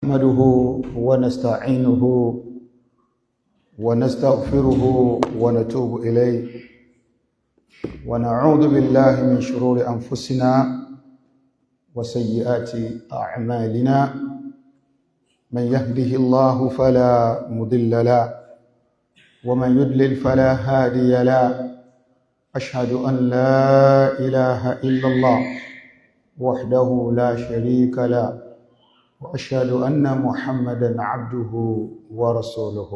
نحمده ونستعينه ونستغفره ونتوب إليه، ونعوذ بالله من شرور أنفسنا وسيئات أعمالنا. من يهده الله فلا مضل له، ومن يضلل فلا هادي له. أشهد أن لا إله إلا الله وحده لا شريك له، وأشهد أن محمدا عبده ورسوله.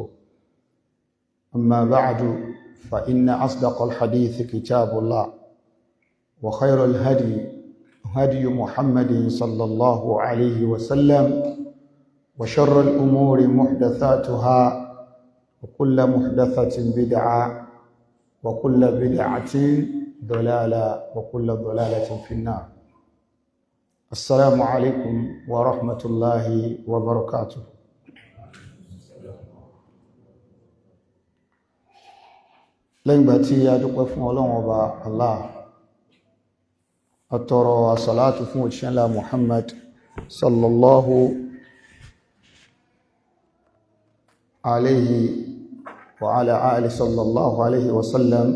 أما بعد، فإن أصدق الحديث كتاب الله، وخير الهدي هدي محمد صلى الله عليه وسلم، وشر الأمور محدثاتها، وكل محدثة بدعة، وكل بدعة ضلالة، وكل ضلالة في النار. السلام عليكم ورحمة الله وبركاته. Lẹ́yìn ìgbà tí a dúpẹ́ fún Ọlọ́run Ọba Allah, àtọrọ àsàlátù fún òjíṣẹ́ ńlá Muhammad sallallahu alayhi wa ala ali sallallahu alayhi wa sallam.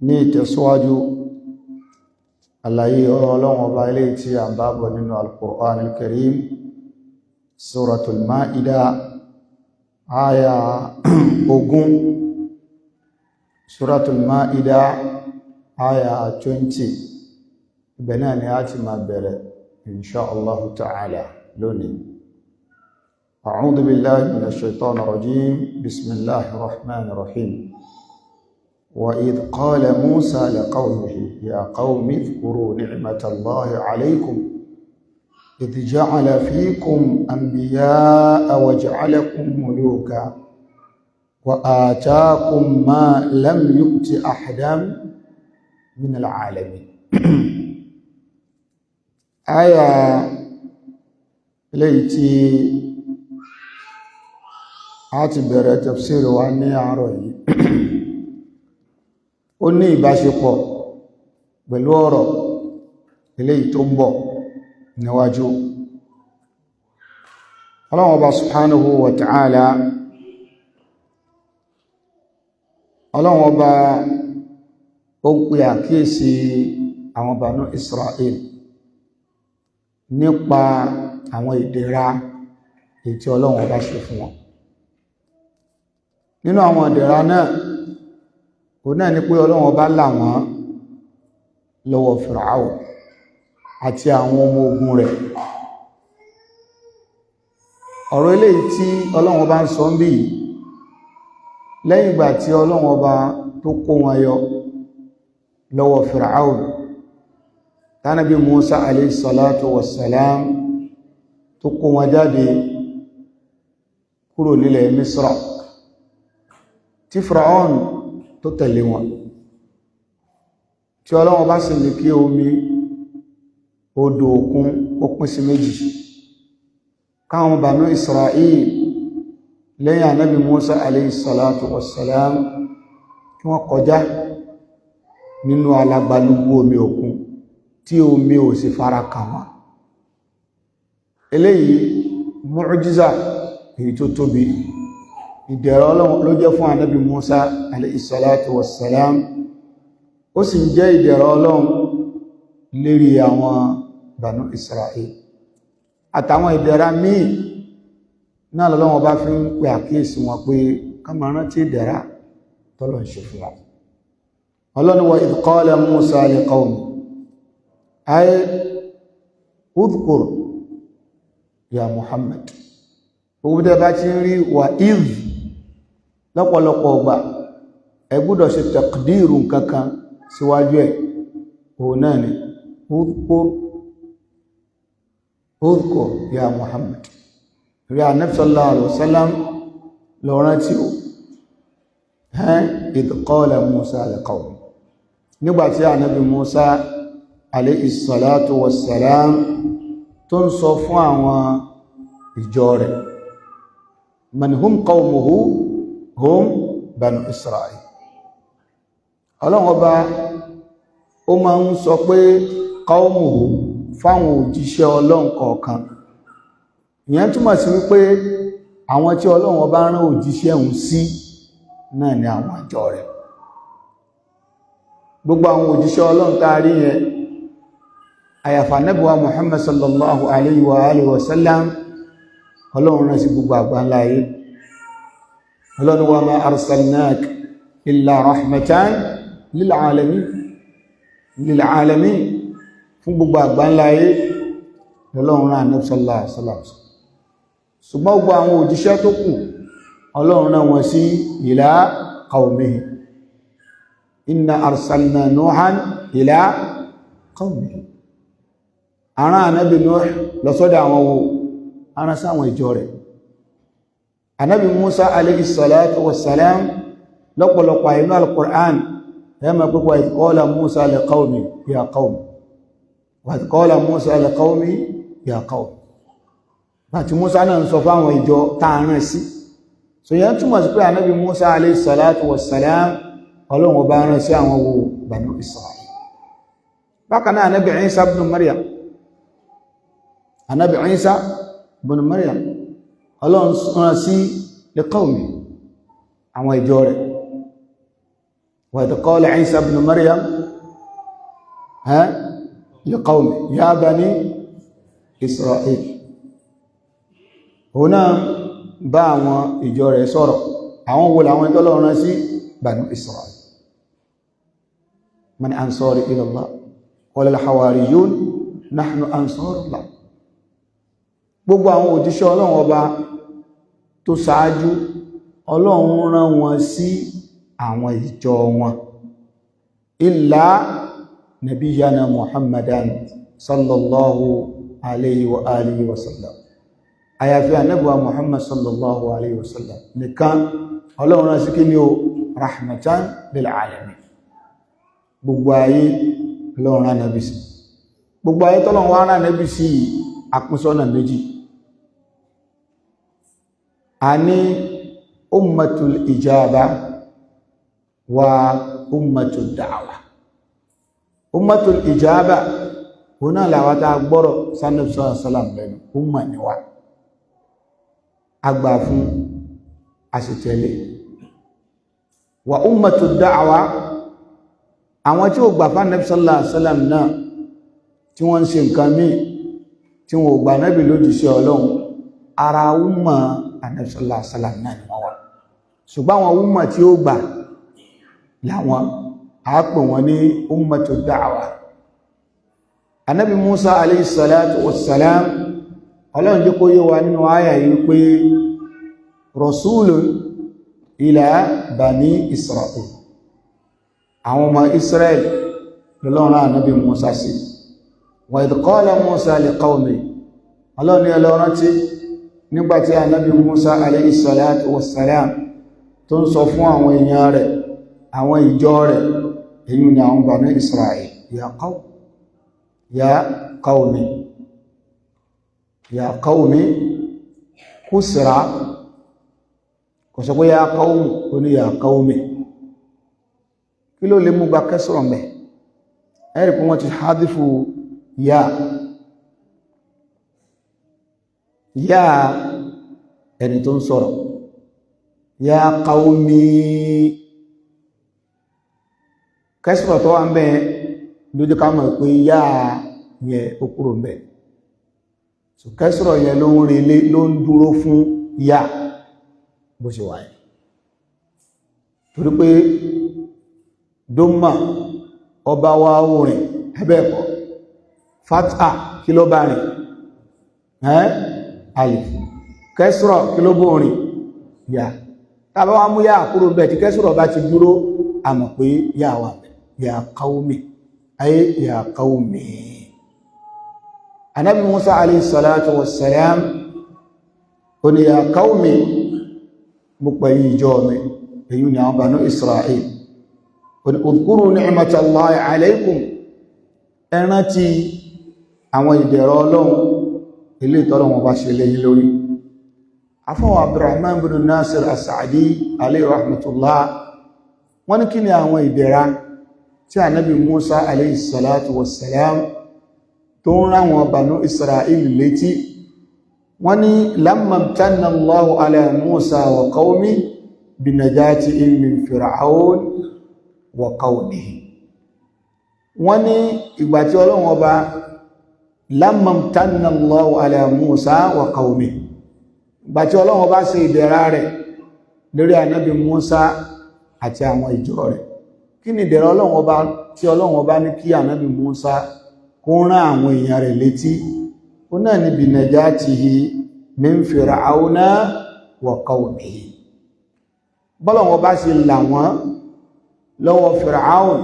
Ní ìtẹ̀síwájú àlàyé ọ̀rọ̀ Ọlọ́run Ọba ilé tí a ń bá bọ̀ nínú Al-Qur'an Al-Karim, Suratul Ma'idah, aya 20, Suratul Ma'idah, aya 20. Ibẹ̀ náà ni a ti máa bẹ̀rẹ̀ insha Allah ta'ala lónìí. أعوذ بالله من الشيطان الرجيم. بسم الله الرحمن الرحيم. وإذ قال موسى لقومه يا قوم اذكروا نعمة الله عليكم إذ جعل فيكم أنبياء وجعلكم ملوكا وآتاكم ما لم يؤت أحدا من العالمين. آية eléyìí a ti bẹ̀rẹ̀ tafsir wa ní àárọ̀ yìí, ó ní ìbáṣepọ̀ pẹ̀lú ọ̀rọ̀ eléyìí tó ń bọ̀ níwájú. Ọlọ́hun Ọba subhanahu wa ta'ala, Ọlọ́hun Ọba ó ń pè àkíyèsí àwọn Banu Israel nípa àwọn ìdẹ̀ra èyí tí Ọlọ́hun Ọba ṣe fún wọn. Nínú àwọn ìdẹ̀ra náà, òun náà ni pé Ọlọ́hun Ọba là wọ́n lọ́wọ́ Fìràáùn àti àwọn ọmọ ogun rẹ̀. Ọ̀rọ̀ eléyìí tí Ọlọ́hun Ọba ń sọ ń bí, lẹ́yìn ìgbà tí Ọlọ́hun Ọba tó kó wọn yọ lọ́wọ́ Fìràáùn, tánàbí Musa alayhi salatu wassalam tó kó wọn jáde kúrò nílẹ̀ Misra, tí Fìràáùn tó tẹ̀lé wọn, tí Ọlọ́hun bá sì ní kí omi odò òkun ó pín sí méjì, káwọn Banu Israel lẹ́yìn ànábì Musa alayhi salatu wassalam kí wọ́n kọjá nínú alágbálúgbú omi òkun tí omi ò sì fara kàn wọ́n. Eléyìí mu'jiza èyí tó tóbi, ìdẹ̀rọ Ọlọ́run ló jẹ́ fún ànábì Musa alayhi salatu wassalam. Ó sì ń jẹ́ ìdẹ̀rọ Ọlọ́run lérí àwọn Banu Israel àtàwọn ìdẹ̀ra míì náà lọ́wọ́ bá fi ń pè àkíyèsí wọn pé ká máa rántí ìdẹ̀ra tọ́lọ̀ ń ṣe fún wọn. Ọlọ́run wa idh qala Musa li qawmi ay udhkur ya Muhammad. Gbogbo tẹ́ bá ti ń rí wà idh lọ́pọ̀lọpọ̀ ọgbà, ẹ gbọ́dọ̀ ṣe taqdiru kankan síwájú ẹ̀. Òun náà ni udhkur, udhkur ya Muhammad, rí Ànábì sallallahu alaihi wasallam lọ rántí o, idh qala Musa li qawmi, nígbàtí Ànábì Musa alayhi salatu wassalam tó ń sọ fún àwọn ìjọ rẹ̀. Man hum qawmuhu? Hum Banu Israel. Ọlọ́run Ọba ó máa ń sọ pé qawmuhu fáwọn òjíṣẹ́ Ọlọ́run kọ̀ọ̀kan. Ìyẹn túmọ̀ sí wípé àwọn tí Ọlọ́run ọba rán òjíṣẹ́ òun sí náà ni àwọn àjọ rẹ̀. Gbogbo àwọn òjíṣẹ́ Ọlọ́run tá a rí yẹn, àyàfà Ànábì wa Muhammad sallallahu alayhi wa alihi wa sallam, Ọlọ́run rán sí gbogbo àgbáńlá ayé. Ọlọ́run wa ma arsalnak illa rahmatan lil alamin, lil alamin, fún gbogbo àgbáńlá ayé Ọlọ́run rán Ànábì sallallahu alayhi wa sallam. Ṣùgbọ́n gbogbo àwọn òjíṣẹ́ tó kù, Ọlọ́run rán wọn sí ila qawmihi. Inna arsalna Nuhan ila qawmihi. Arán Ànábì Nuh lọ sọ́dọ̀ àwọn wo? Arán sáwọn ìjọ rẹ̀. Ànábì Musa alayhi salatu wassalam, lọ́pọ̀lọpọ̀ àìnú al-Qur'an, ẹmọ pípọ̀ idh qala Musa li qawmi ya qawmi, wa idh qala Musa li qawmi ya qawmi, bàtí Musa náà ń sọ fáwọn ìjọ táàrán sí. So yẹn túmọ̀ sí pé Ànábì Musa alayhi salatu wassalam, Ọlọ́run ọba rán sí àwọn wo? Banu Isra'il. Bákan náà, Ànábì Isa ibn Maryam, Ànábì Isa ibn Maryam, Ọlọ́run rán sí li qawmi, àwọn ìjọ rẹ̀. Wa idh qala Isa ibn Maryam li qawmi ya bani Isra'il. Òun náà bá àwọn ìjọ rẹ̀ sọ̀rọ̀. Àwọn wo làwọn tọ́lọ́run rán sí? Banu Isra'il. Man ansari ila Allah, qala al-hawariyun nahnu ansarullah. Gbogbo àwọn òjíṣẹ́ Ọlọ́run ọba tó ṣáájú, Ọlọ́run rán wọn sí àwọn ìjọ wọn, illa nabiyyana Muhammadan sallallahu alayhi wa alihi wa sallam. Àyàfi Ànábì wa Muhammad sallallahu alayhi wa sallam nìkan, Ọlọ́run rán sí kí ni o? Rahmatan lil alamin. Gbogbo ayé Ọlọ́run rán Ànábì sí. Gbogbo ayé tọ́lọ́run wá rán Ànábì sí, àpínsọ́nà méjì. A ní ummatul ijaba wa ummatul da'wa. Ummatul ijaba, òun náà làwọn tá a gbọ́rọ̀ sánàbí sálàm lẹ́nu, umma ni wa, agbà fún àṣìtẹ̀lé. Wa ummatud da'wa, àwọn tí ó gbà fún Ànábì sallallahu alaihi wasallam náà, tí wọ́n ń ṣe nǹkan míì, tí wọ́n ò gbà Ànábì lójíṣẹ́ Ọlọ́run, ara umma Ànábì sallallahu alaihi wasallam náà ni wọ́n wà. Ṣùgbọ́n àwọn umma tí ó gbà láwọn, a pè wọ́n ní ummatud da'wa. Ànábì Musa alayhi salatu wassalam, Ọlọ́run jẹ́ kó yé wa nínú àyà yìí pé rasulun ila bani Isra'il, àwọn ọmọ Israel lọ́lọ́run rán Ànábì Musa sí. Wa idh qala Musa li qawmi, Ọlọ́run ní ẹlọ́run tí nígbàtí Ànábì Musa alayhi salatu wassalam tó ń sọ fún àwọn èèyàn rẹ̀, àwọn ìjọ rẹ̀, èyí ni àwọn bani Israel, ya qawm, ya qawmi, ya qawmi, kúsìrá kò sọ pé ya qawmu, ó ní ya qawmi. Kí ló lè mú gba kẹsọ̀rọ̀ mẹ́? Ẹ̀rì pé wọ́n ti hádìfù ya ya ẹni tó ń sọ̀rọ̀, ya qawmi. Kẹsọ̀rọ̀ tó wà ń bẹ́ lójú ká mọ̀ pé ya yẹ ó kúrò ń bẹ́. So kẹsọ̀rọ̀ yẹn ló ń relé, ló ń dúró fún ya bó ṣe wà yẹn, torí pé dómà ọba wa orin ẹbẹ́ẹ̀kọ́, fatha kí ló bá rìn? Ẹ́ alif. Kẹsọ̀rọ̀ kí ló bó rìn? Ya. Tàbí wọ́n mú yá kúrò bẹ́ẹ̀, tí kẹsọ̀rọ̀ bá ti dúró, a mọ̀ pé yá wà bẹ̀. Ya qawmi, ayé ya qawmi. Anábi Musa alayhi salatu wassalam, ó ní ya qawmi, mo pẹ̀yí ìjọ mi, èyí ni àwọn Banu Isra'il. Ó ní udhkuru ni'matallahi alaykum, ẹ rántí àwọn ìdẹ̀rọ Ọlọ́run ilé ìtọ́lọ̀ wọn bá ṣe léyìn lórí. Afọ́wọ̀ Abdurrahman bin Nasir as-Sa'di alayhi rahmatullah, wọ́n ní kí ni àwọn ìdẹ̀ra tí Ànábì Musa alayhi salatu wassalam tó ń ráwọn Banu Isra'il létí? Wọ́n ní lamma imtanna Allahu ala Musa wa qawmi binajatihim min Fir'aun wa qawmihi. Wọ́n ní ìgbà tí Ọlọ́run Ọba, lamma imtanna Allahu ala Musa wa qawmi, ìgbà tí Ọlọ́run Ọba ṣe ìdẹ̀ra rẹ̀ lórí ànábì Musa àti àwọn ìjọ rẹ̀. Kí ni ìdẹ̀ra Ọlọ́run Ọba tí Ọlọ́run Ọba ní kí ànábì Musa kó rán àwọn èèyàn rẹ̀ létí? Ó náà ní binajatihi min Fir'auna wa qawmihi. Bọ́lọ́run Ọba ṣe là wọ́n lọ́wọ́ Fir'aun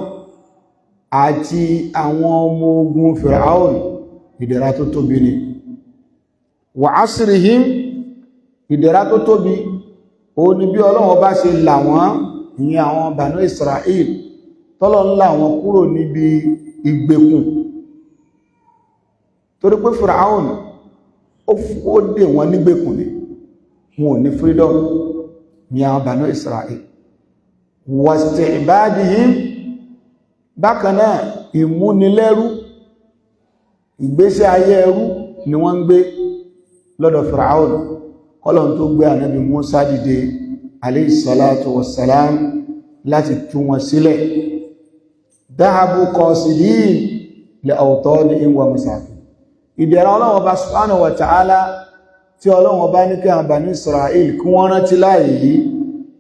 àti àwọn ọmọ ogun Fir'aun, ìdẹ̀ra tó tóbi ni. Wa asrihim, ìdẹ̀ra tó tóbi ó ní bí Ọlọ́run Ọba ṣe là wọ́n, ìyẹn àwọn Banu Israel, tọ́lọ̀ ń là wọ́n kúrò níbi ìgbèkùn, torí pé Fir'aun ó dè wọ́n nígbèkùn ni, wọn ò ní freedom ní àwọn Banu Israel. Wasti'badihim, bákan náà ìmúnilẹ́rú, ìgbésí ayé ẹrú ni wọ́n ń gbé lọ́dọ̀ Fir'aun, kọ́lọ̀n tó gbé ànábì Musa dìde alayhi salatu wassalam láti tú wọn sílẹ̀. Dhahabu qasidin li awtanihim wa masakin. Ìdẹ̀ra Ọlọ́run Ọba subhanahu wa ta'ala tí Ọlọ́run Ọba ní kí àwọn Bani Israel kí wọ́n rántí láàyè yìí,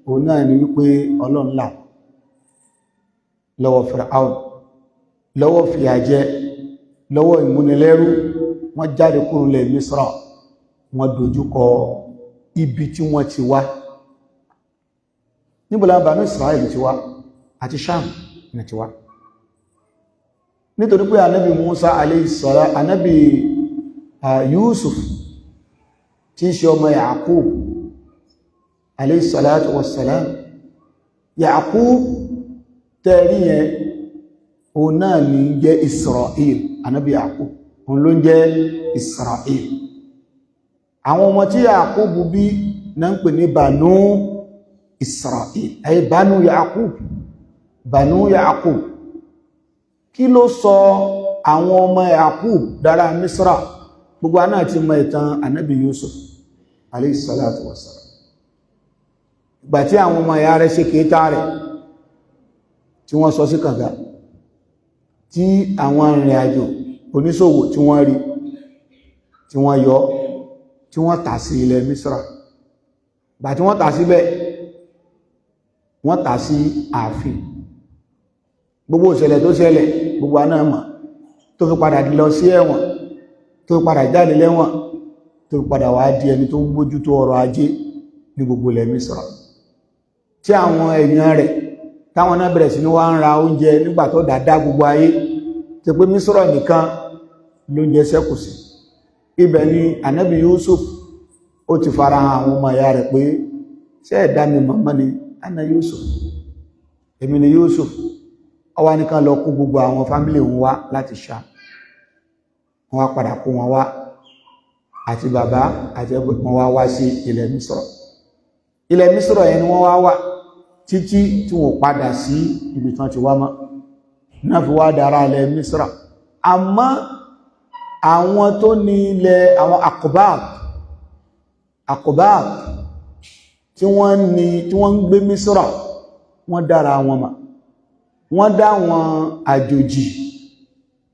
òun náà ni wípé Ọlọ́run là lọ́wọ́ Fir'aun, lọ́wọ́ fìyàjẹ, lọ́wọ́ ìmúnilẹ́rú. Wọ́n jáde kúrò lẹ̀ Misra, wọ́n dojúkọ ibi tí wọ́n ti wá. Níbo la Banu Israel ti wá? Àti Sham ní ti wá, nítorí pé anábì Musa alayhi salam, anábì Yusuf tí í ṣe ọmọ Yaqub alayhi salatu wassalam. Yaqub tẹ́rí yẹn, òun náà ní jẹ́ Israel. Anábì Yaqub, òun ló ń jẹ́ Israel. Àwọn ọmọ tí Yaqub bí náà ń pè ní Banu Israel, ay Banu Yaqub, Banu Yaqub. Kí ló sọ àwọn ọmọ Yaqub dára Misra? Gbogbo aná ti mọ ìtàn anábì Yusuf alayhi salatu wassalam. Ìgbà tí àwọn ọmọ ìyá rẹ̀ ṣe kéta rẹ̀, tí wọ́n sọ sí kànga, tí àwọn arìnrìn àjò oníṣòwò tí wọ́n rí, tí wọ́n yọ, tí wọ́n tà sí ilẹ̀ Misra. Ìgbà tí wọ́n tà síbẹ̀, wọ́n tà sí ààfin. Gbogbo ìṣẹ̀lẹ̀ tó ṣẹlẹ̀, gbogbo aná mọ̀, tó fi padà lọ sí ẹ̀wọ̀n, tó fi padà jáde lẹ́wọ̀n, tó fi padà wá di ẹni tó ń mójútó ọrọ̀ ajé ní gbogbo ilẹ̀ Misra, tí àwọn èèyàn rẹ̀ táwọn náà bẹ̀rẹ̀ sí ní wá ń ra oúnjẹ nígbà tó dáadáa gbogbo ayé tí pé Misra nìkan lóúnjẹ ṣẹ́kù sí. Ibẹ̀ ni Ànábì Yusuf ó ti fara hàn àwọn ọmọ ìyá rẹ̀ pé, ṣé ẹ̀dá mi mọ̀mọ́ ni? Ana Yusuf, èmi ni Yusuf. Ó wá nìkan lọ kó gbogbo àwọn family òun wá láti Ṣàm. Wọ́n wá padà kó wọn wá, àti bàbá àti ẹgbẹ́ wọn, wá wá sí ilẹ̀ Misra. Ilẹ̀ Misra yẹn ni wọ́n wá wà títí tí wọ́n padà sí ibi tán ti wá mọ́ náà, fi wá dára ilẹ̀ Misra. Àmọ́ àwọn tó ní ilẹ̀, àwọn Aqbat tí wọ́n ní, tí wọ́n ń gbé Misra, wọ́n dára wọn mà. Wọ́n dá wọn àjòjì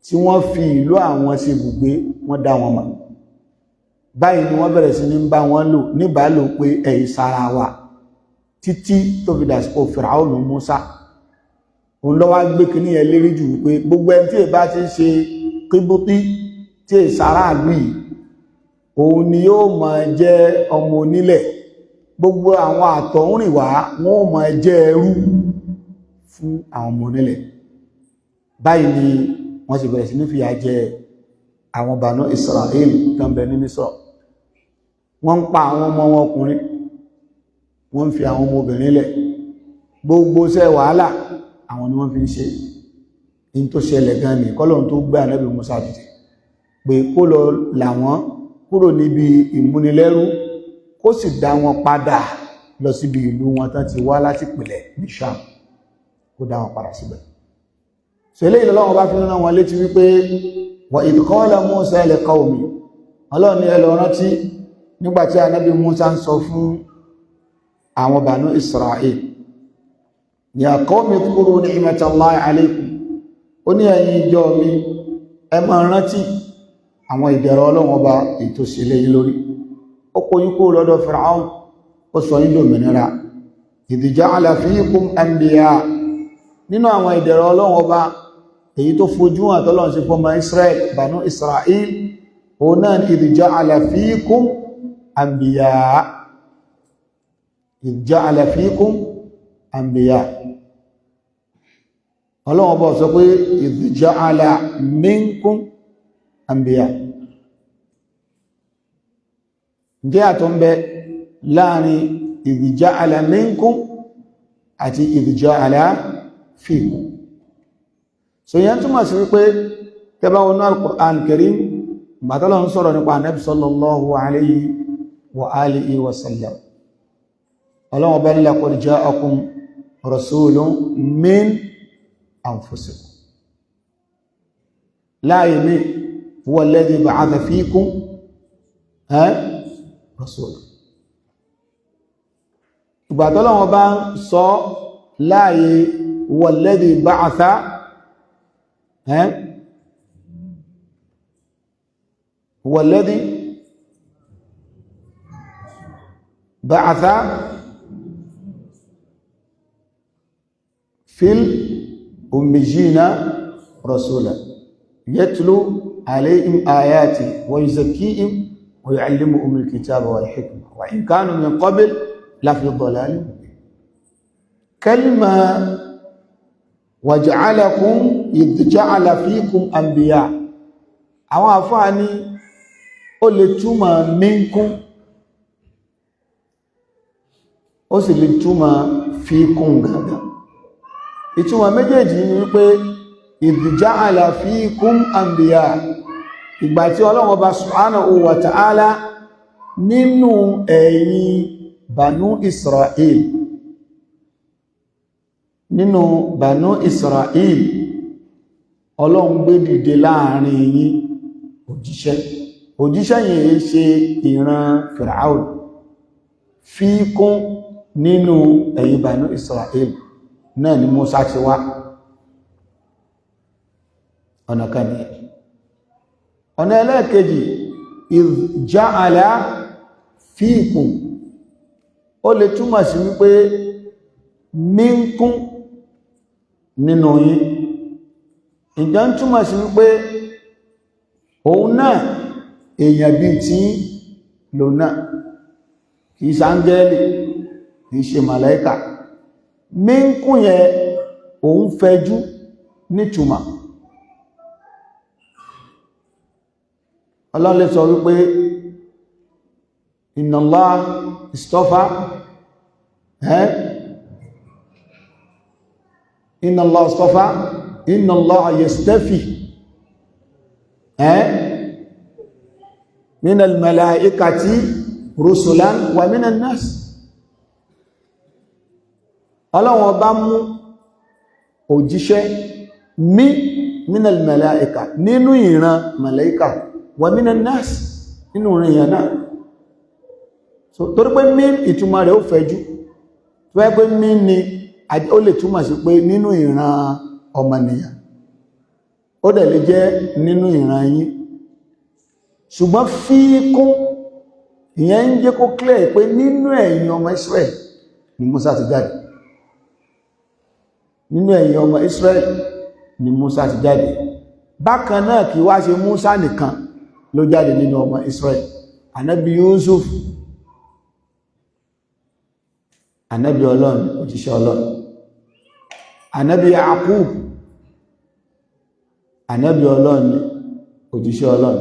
tí wọ́n fi ìlú àwọn ṣe ibùgbé, wọ́n dá wọn mọ̀. Báyìí ni wọ́n bẹ̀rẹ̀ sí ní bá wọn lò níbàálò pé ẹ̀yìn sára wa, títí tó fi dàsìkò Fìràwọ̀nù Musa. Òun ló wá gbé kíní yẹn lérí jù wípé gbogbo ẹni tí ì bá ti ń ṣe kíbútí, tí ì sára ìlú yìí, òun ni yóò máa jẹ́ ọmọ onílẹ̀. Gbogbo àwọn àtọ̀húnrìnwá, wọn ó máa jẹ́ ẹrú fún àwọn ọmọ onílẹ̀. Báyìí ni wọ́n sì bẹ̀rẹ̀ sí ní fìyà jẹ àwọn Banu Israel tó ń bẹ ní Mísírà. Wọ́n ń pa àwọn ọmọ wọn ọkùnrin, wọ́n ń fi àwọn ọmọ obìnrin lẹ̀. Gbogbo iṣẹ́ wàhálà, àwọn ni wọ́n fi ń ṣe. In tó ṣẹlẹ̀ gan ni kọ́lọ̀n tó gbé ànábì Musa dìde pé kó lọ là wọ́n kúrò níbi ìmúnilẹ́rú, kó sì dá wọn padà lọ síbi ìlú wọn tán ti wá láti pìlẹ̀ ní Sham, kó dá wọn padà síbẹ̀. So eléyìí lọ́wọ́ bá fi rán wọn létí wípé wa idh qala Musa li qawmi. Ọlọ́run ní ẹ lọ rántí. Nígbàtí anábì Musa ń sọ fún àwọn Banu Israel, ya qawmi dhkuru ni'matallahi alaykum, ó ní ẹ̀yin ìjọ mi, ẹ máa rántí àwọn ìdẹ̀rọ Ọlọ́run Ọba ètò sílẹ̀ yín lórí. Ó kó yín kúrò lọ́dọ̀ Fir'aun, ó sọ yín dòmìnira. Idh ja'ala fikum anbiya, nínú àwọn ìdẹ̀rọ Ọlọ́run Ọba èyí tó fojú hàn tọ́lọ́run sí fọ́mọ Israel, Banu Israel, òun náà idh ja'ala fikum anbiya, idh ja'ala fikum anbiya. Ọlọ́run Ọba sọ pé idh ja'ala minkum anbiya. Ǹjẹ́ àtọ́ ń bẹ láàrin idh ja'ala minkum àti idh ja'ala fikum? So yẹn túnmọ̀ sí wípé tẹ́bá wọnú al-Qur'an Karim, gbàtọ́lọ̀ ń sọ̀rọ̀ nípa Ànábì sallallahu alayhi wa alihi wa sallam, Ọlọ́run bá ní laqad ja'akum rasulun min anfusikum. Láàyè mi, huwa alladhi ba'atha fikum rasulan. Ìgbàtọ́lọ́wọ́ bá ń sọ láàyè huwa alladhi ba'atha huwa alladhi ba'atha fil ummiyina rasula yatlu alayhim ayati wa yuzakkihim wa yu'allimuhum alkitaba wal hikma wa in kanu min qabl lafi dalalin mubin. Kalima waja'alakum idh ja'ala fikum anbiya, àwọn àfáà ní ó lè túmọ̀ minkum, ó sì lè túmọ̀ fikum gàgà. Ìtumọ̀ méjèèjì ni wípé idh ja'ala fikum anbiya, ìgbà tí Ọlọ́run Ọba subhanahu wa ta'ala nínú ẹ̀yin Banu Israel, nínú Banu Israel, Ọlọ́run gbé dìde láàrin yín òjíṣẹ́. Òjíṣẹ́ yìí ṣe ìran Fir'aun, fíkún nínú ẹ̀yin Banu Israel náà ni Musa ti wá. Ọ̀nà kan ní. Ọ̀nà ẹlẹ́ẹ̀kejì, idh ja'ala fíkún, ó lè túmọ̀ sí wípé mínkún nínú yín. Ìjọ ń túmọ̀ sí wípé òun náà èèyàn bí tí lò náà, kìí ṣàngẹ́lì, kìí ṣe màláíkà. Mínkún yẹn òun fẹjú nítumọ̀. Ọlọ́run lè sọ wípé inna Allah istafa, inna Allah istafa, inna Allah yastafi min al-malaikati rusulan wa min an-nas. Ọlọ́run ọba mú òjíṣẹ́ min al-malaika, nínú ìran malaika, wa min an-nas, nínú ìran èèyàn náà. So torí pé mí ìtumọ̀ rẹ̀ ó fẹ̀jú, tó yẹ pé mí ni, ó lè túmọ̀ sí pé nínú ìran ọmọnìyàn, ó dẹ̀ lè jẹ́ nínú ìran yín. Ṣùgbọ́n fíkún ìyẹn ń jẹ́ kó clear pé nínú ẹ̀yin ọmọ Israel ni Musa ti jáde, nínú ẹ̀yin ọmọ Israel ni Musa ti jáde. Bákan náà, kì wá ṣe Musa nìkan ló jáde nínú ọmọ Israel. Ànábì Yusuf, ànábì Ọlọ́run, òjíṣẹ́ Ọlọ́run. Ànábì Yakub, ànábì Ọlọ́run, òjíṣẹ́ Ọlọ́run.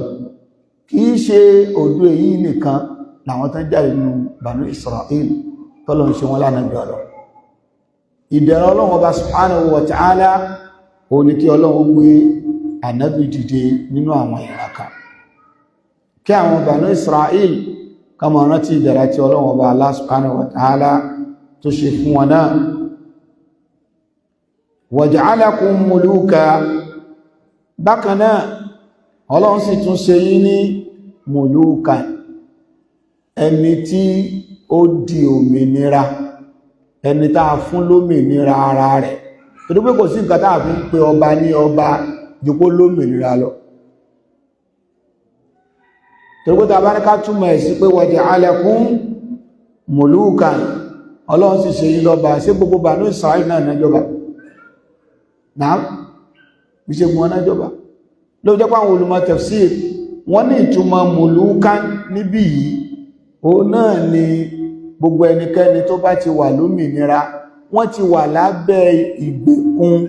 Kìí ṣe òdó èyí nìkan làwọn tán jáde nínú Banu Israel tọ́lọ̀ ń ṣe wọ́n lánàbì Ọlọ́run. Ìdẹ̀rọ Ọlọ́run Ọba subhanahu wa ta'ala ó ní kí Ọlọ́run gbé ànábì dìde nínú àwọn ìran kan, kí àwọn Banu Israel kama rántí ìdẹ̀ra tí Ọlọ́run Ọba Allah subhanahu wa ta'ala tó ṣe fún wọn náà. Waja'alakum muluka, bákan náà Ọlọ́run sì tún ṣe yín ní muluka, Ẹni tí ó di òmìnira, ẹni tá a fún lómìnira ara rẹ̀, torí pé kò sí nǹkan tá a fi ń pe ọba ní ọba ju kó lómìnira lọ. Torí pé tá a bá ní ká túmọ̀ ẹ̀ sí pé waja'alakum mulukan, Ọlọ́run sì ṣe yín lọ́ba, ṣé gbogbo Banu Isra'il náà nájọba náà? Bí ṣe gbọ́n nájọba ló jẹ́ pé àwọn olùmọ̀ tafsir, wọ́n ní ìtumọ̀ mulukan níbí yìí, ó náà ni gbogbo ẹnikẹ́ni tó bá ti wà lómìnira. Wọ́n ti wà lábẹ́ ìgbèkùn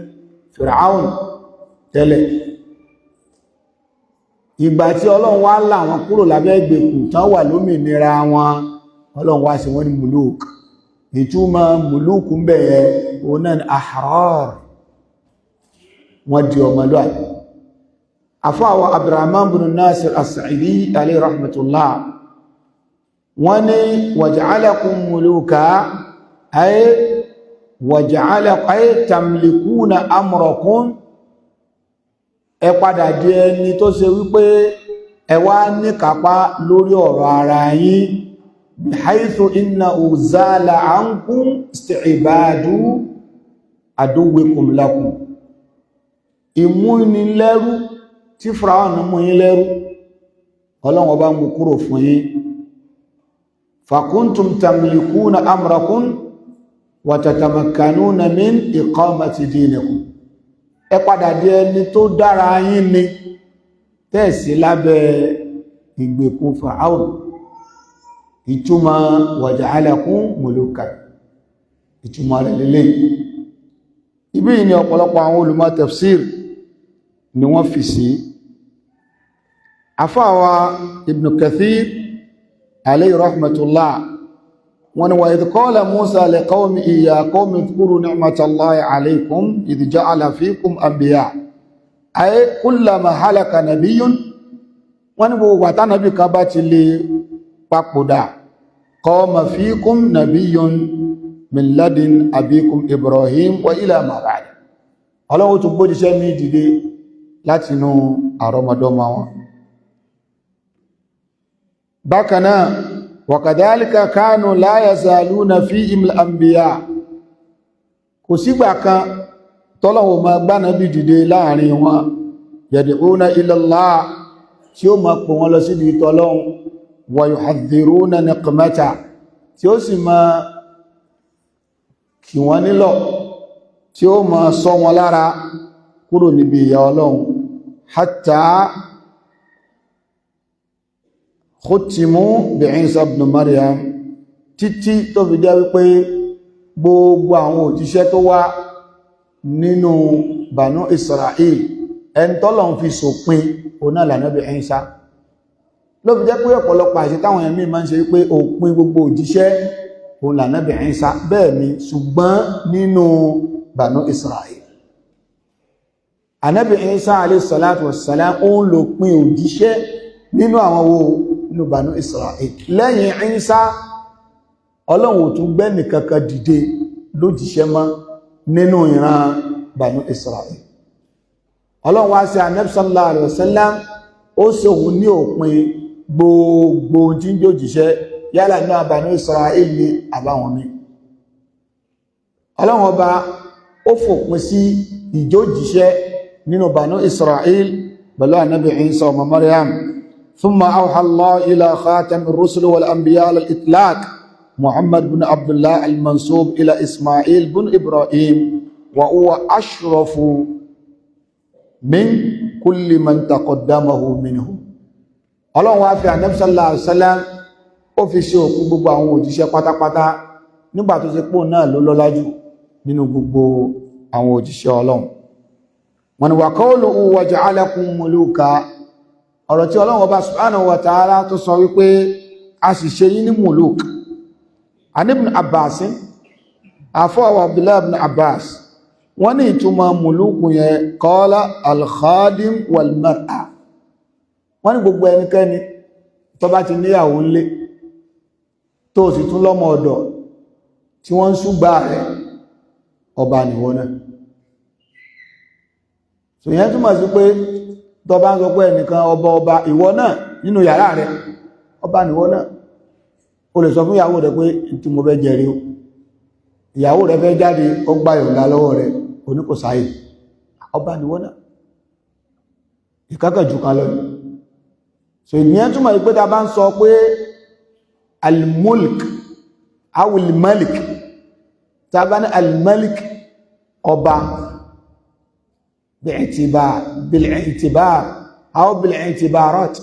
Fìràún tẹ́lẹ̀. Ìgbà tí Ọlọ́run wá là wọn kúrò lábẹ́ ìgbèkùn tán, wà lómìnira wọn, Ọlọ́run wá sí wọ́n ní muluk. Ìtumọ̀ muluk ń bẹ̀yẹ, òun náà ni ahrar, wọ́n di ọmọlúwàbí. Àfáàwọ̀ Abdurrahman bin Nasir as-Sa'idi alayhi rahmatullah, wọ́n ní waja'alakum muluka ay waja'alakum ay tamlikuna amrakum. Ẹ padà di ẹni tó ṣe wípé ẹ wá ní kápá lórí ọ̀rọ̀ ara yín, bihaythu innahu zala ankum isti'badu aduwwikum lakum. Ìmúnilẹ́rú tí Fáráò mú yín lẹ́rú, Ọlọ́run Ọba mú kúrò fún yín. Fakuntum tamlikuna amrakum wa tatamakkanuna min iqamati dinikum. Ẹ padà di ẹni tó dára yín ni, tẹ́ẹ̀sí lábẹ́ ìgbèkùn Fáráò. Ìtumọ̀ waja'alakum muluka, ìtumọ̀ rẹ̀ lélẹ̀. Ibi ni ọ̀pọ̀lọpọ̀ àwọn olùmọ̀ tafsir ni wọ́n fi sí. Afáwa Ibn Kathir alayhi rahmatullah, wọ́n ní wa idh qala Musa li qawmihi ya qawmi udhkuru ni'matallahi alaykum idh ja'ala fikum anbiya ay kullama halaka nabiyyun. Wọ́n ní gbogbo àtànàbí kan bá ti lè papòdà, qama fikum nabiyyun min ladin abikum Ibrahim wa ila ma ba'd. Ọlọ́run tún gbójíṣẹ́ mi dìde látinú àrọmọdọ́mọ wọn. Bákanáà, wakadhalika kanu la yazaluna fihim al-anbiya. Kò sígbà kan tọ́lọ̀wọ̀ ma gbánabi dìde láàrin wọn, yad'una ila Allah, tí ó ma pè wọ́n lọ sí ìtọ́lọ́hun, wa yuhadhdhiruna niqmata, tí ó sì ma kì wọ́n nílọ̀, tí ó ma sọ wọn lára kúrò níbi ìyà Ọlọ́run, hatta khutimu bi Isa ibn Maryam, títí tó fi jẹ́ wípé gbogbo àwọn òjíṣẹ́ tó wá nínú Banu Israel, ẹn tọ́lọ̀ ń fi sòpin oná l'Ànábì Isa. Ló fi jẹ́ pé ọ̀pọ̀lọpọ̀ àṣẹ táwọn ẹ̀mí máa ń ṣe wípé òpin gbogbo òjíṣẹ́ òun l'Ànábì Isa, bẹ́ẹ̀ ni, ṣùgbọ́n nínú Banu Israel, Ànábì Isa alayhi salatu wassalam, òun ló pin òjíṣẹ́ nínú àwọn wo? Nínú Banu Israel. Lẹ́yìn Isa, Ọlọ́run ò tún gbẹ́nì kankan dìde lójíṣẹ́ mọ́ nínú ìran Banu Israel. Ọlọ́run wá sí Ànábì sallallahu alaihi wasallam, ó sì òun ní òpin gbogbo tí ń jòjíṣẹ́, yálà ní Banu Israel ní àbáwọn mi. Ọlọ́run Ọba ó fòpin sí ìjójíṣẹ́ nínú Banu Israel pẹ̀lú Ànábì Isa ọmọ Maryam. Thumma awha Allah ila khatam ar-rusul wal anbiya ala al-itlaq, Muhammad bin Abdullah al-mansub ila Ismail bin Ibrahim, wa huwa ashrafu min kulli man taqaddamahu minhu. Ọlọ́run wá fi Ànábì sallallahu alaihi wasallam, ó fi ṣe òkú gbogbo àwọn òjíṣẹ́ pátápátá, nígbà tó ṣe pò náà ló lọ́lá jù nínú gbogbo àwọn òjíṣẹ́ Ọlọ́run. Wọ́n ni wa qawluhu waja'alakum muluka, ọ̀rọ̀ tí Ọlọ́run Ọba subhanahu wa ta'ala tó sọ wípé a sì ṣe yín ní muluk. An Ibn Abbas, àfọwọ́ Abdullahi ibn Abbas, wọ́n ní ìtumọ̀ muluku yẹn, qala al-khadim wal-mar'a. Wọ́n ní gbogbo ẹnikẹ́ni tó bá ti níyàwó ńlé, tó sì tún lọ́mọ ọ̀dọ̀ tí wọ́n ń súgbà rẹ̀, ọba nìwọ náà. So yẹn túmọ̀ sí pé tó bá ń sọ pé ẹnìkan ọba ọba, ìwọ náà nínú yàrá rẹ̀, ọba nìwọ náà. O lè sọ fún ìyàwó rẹ̀ pé tí mo fẹ́ jẹ rí o. Ìyàwó rẹ̀ fẹ́ jáde, ó gbà yọ̀ǹda lọ́wọ́ rẹ̀, oní kò sáyè. Ọba ni wọ́n náà, ìkákẹ̀ jù kan lọ. So ìyẹn túmọ̀ pé ta bá ń sọ pé al-mulk awil malik, ta bá ní al-malik, ọba, bi'tibar bil-i'tibar aw bil-i'tibarat,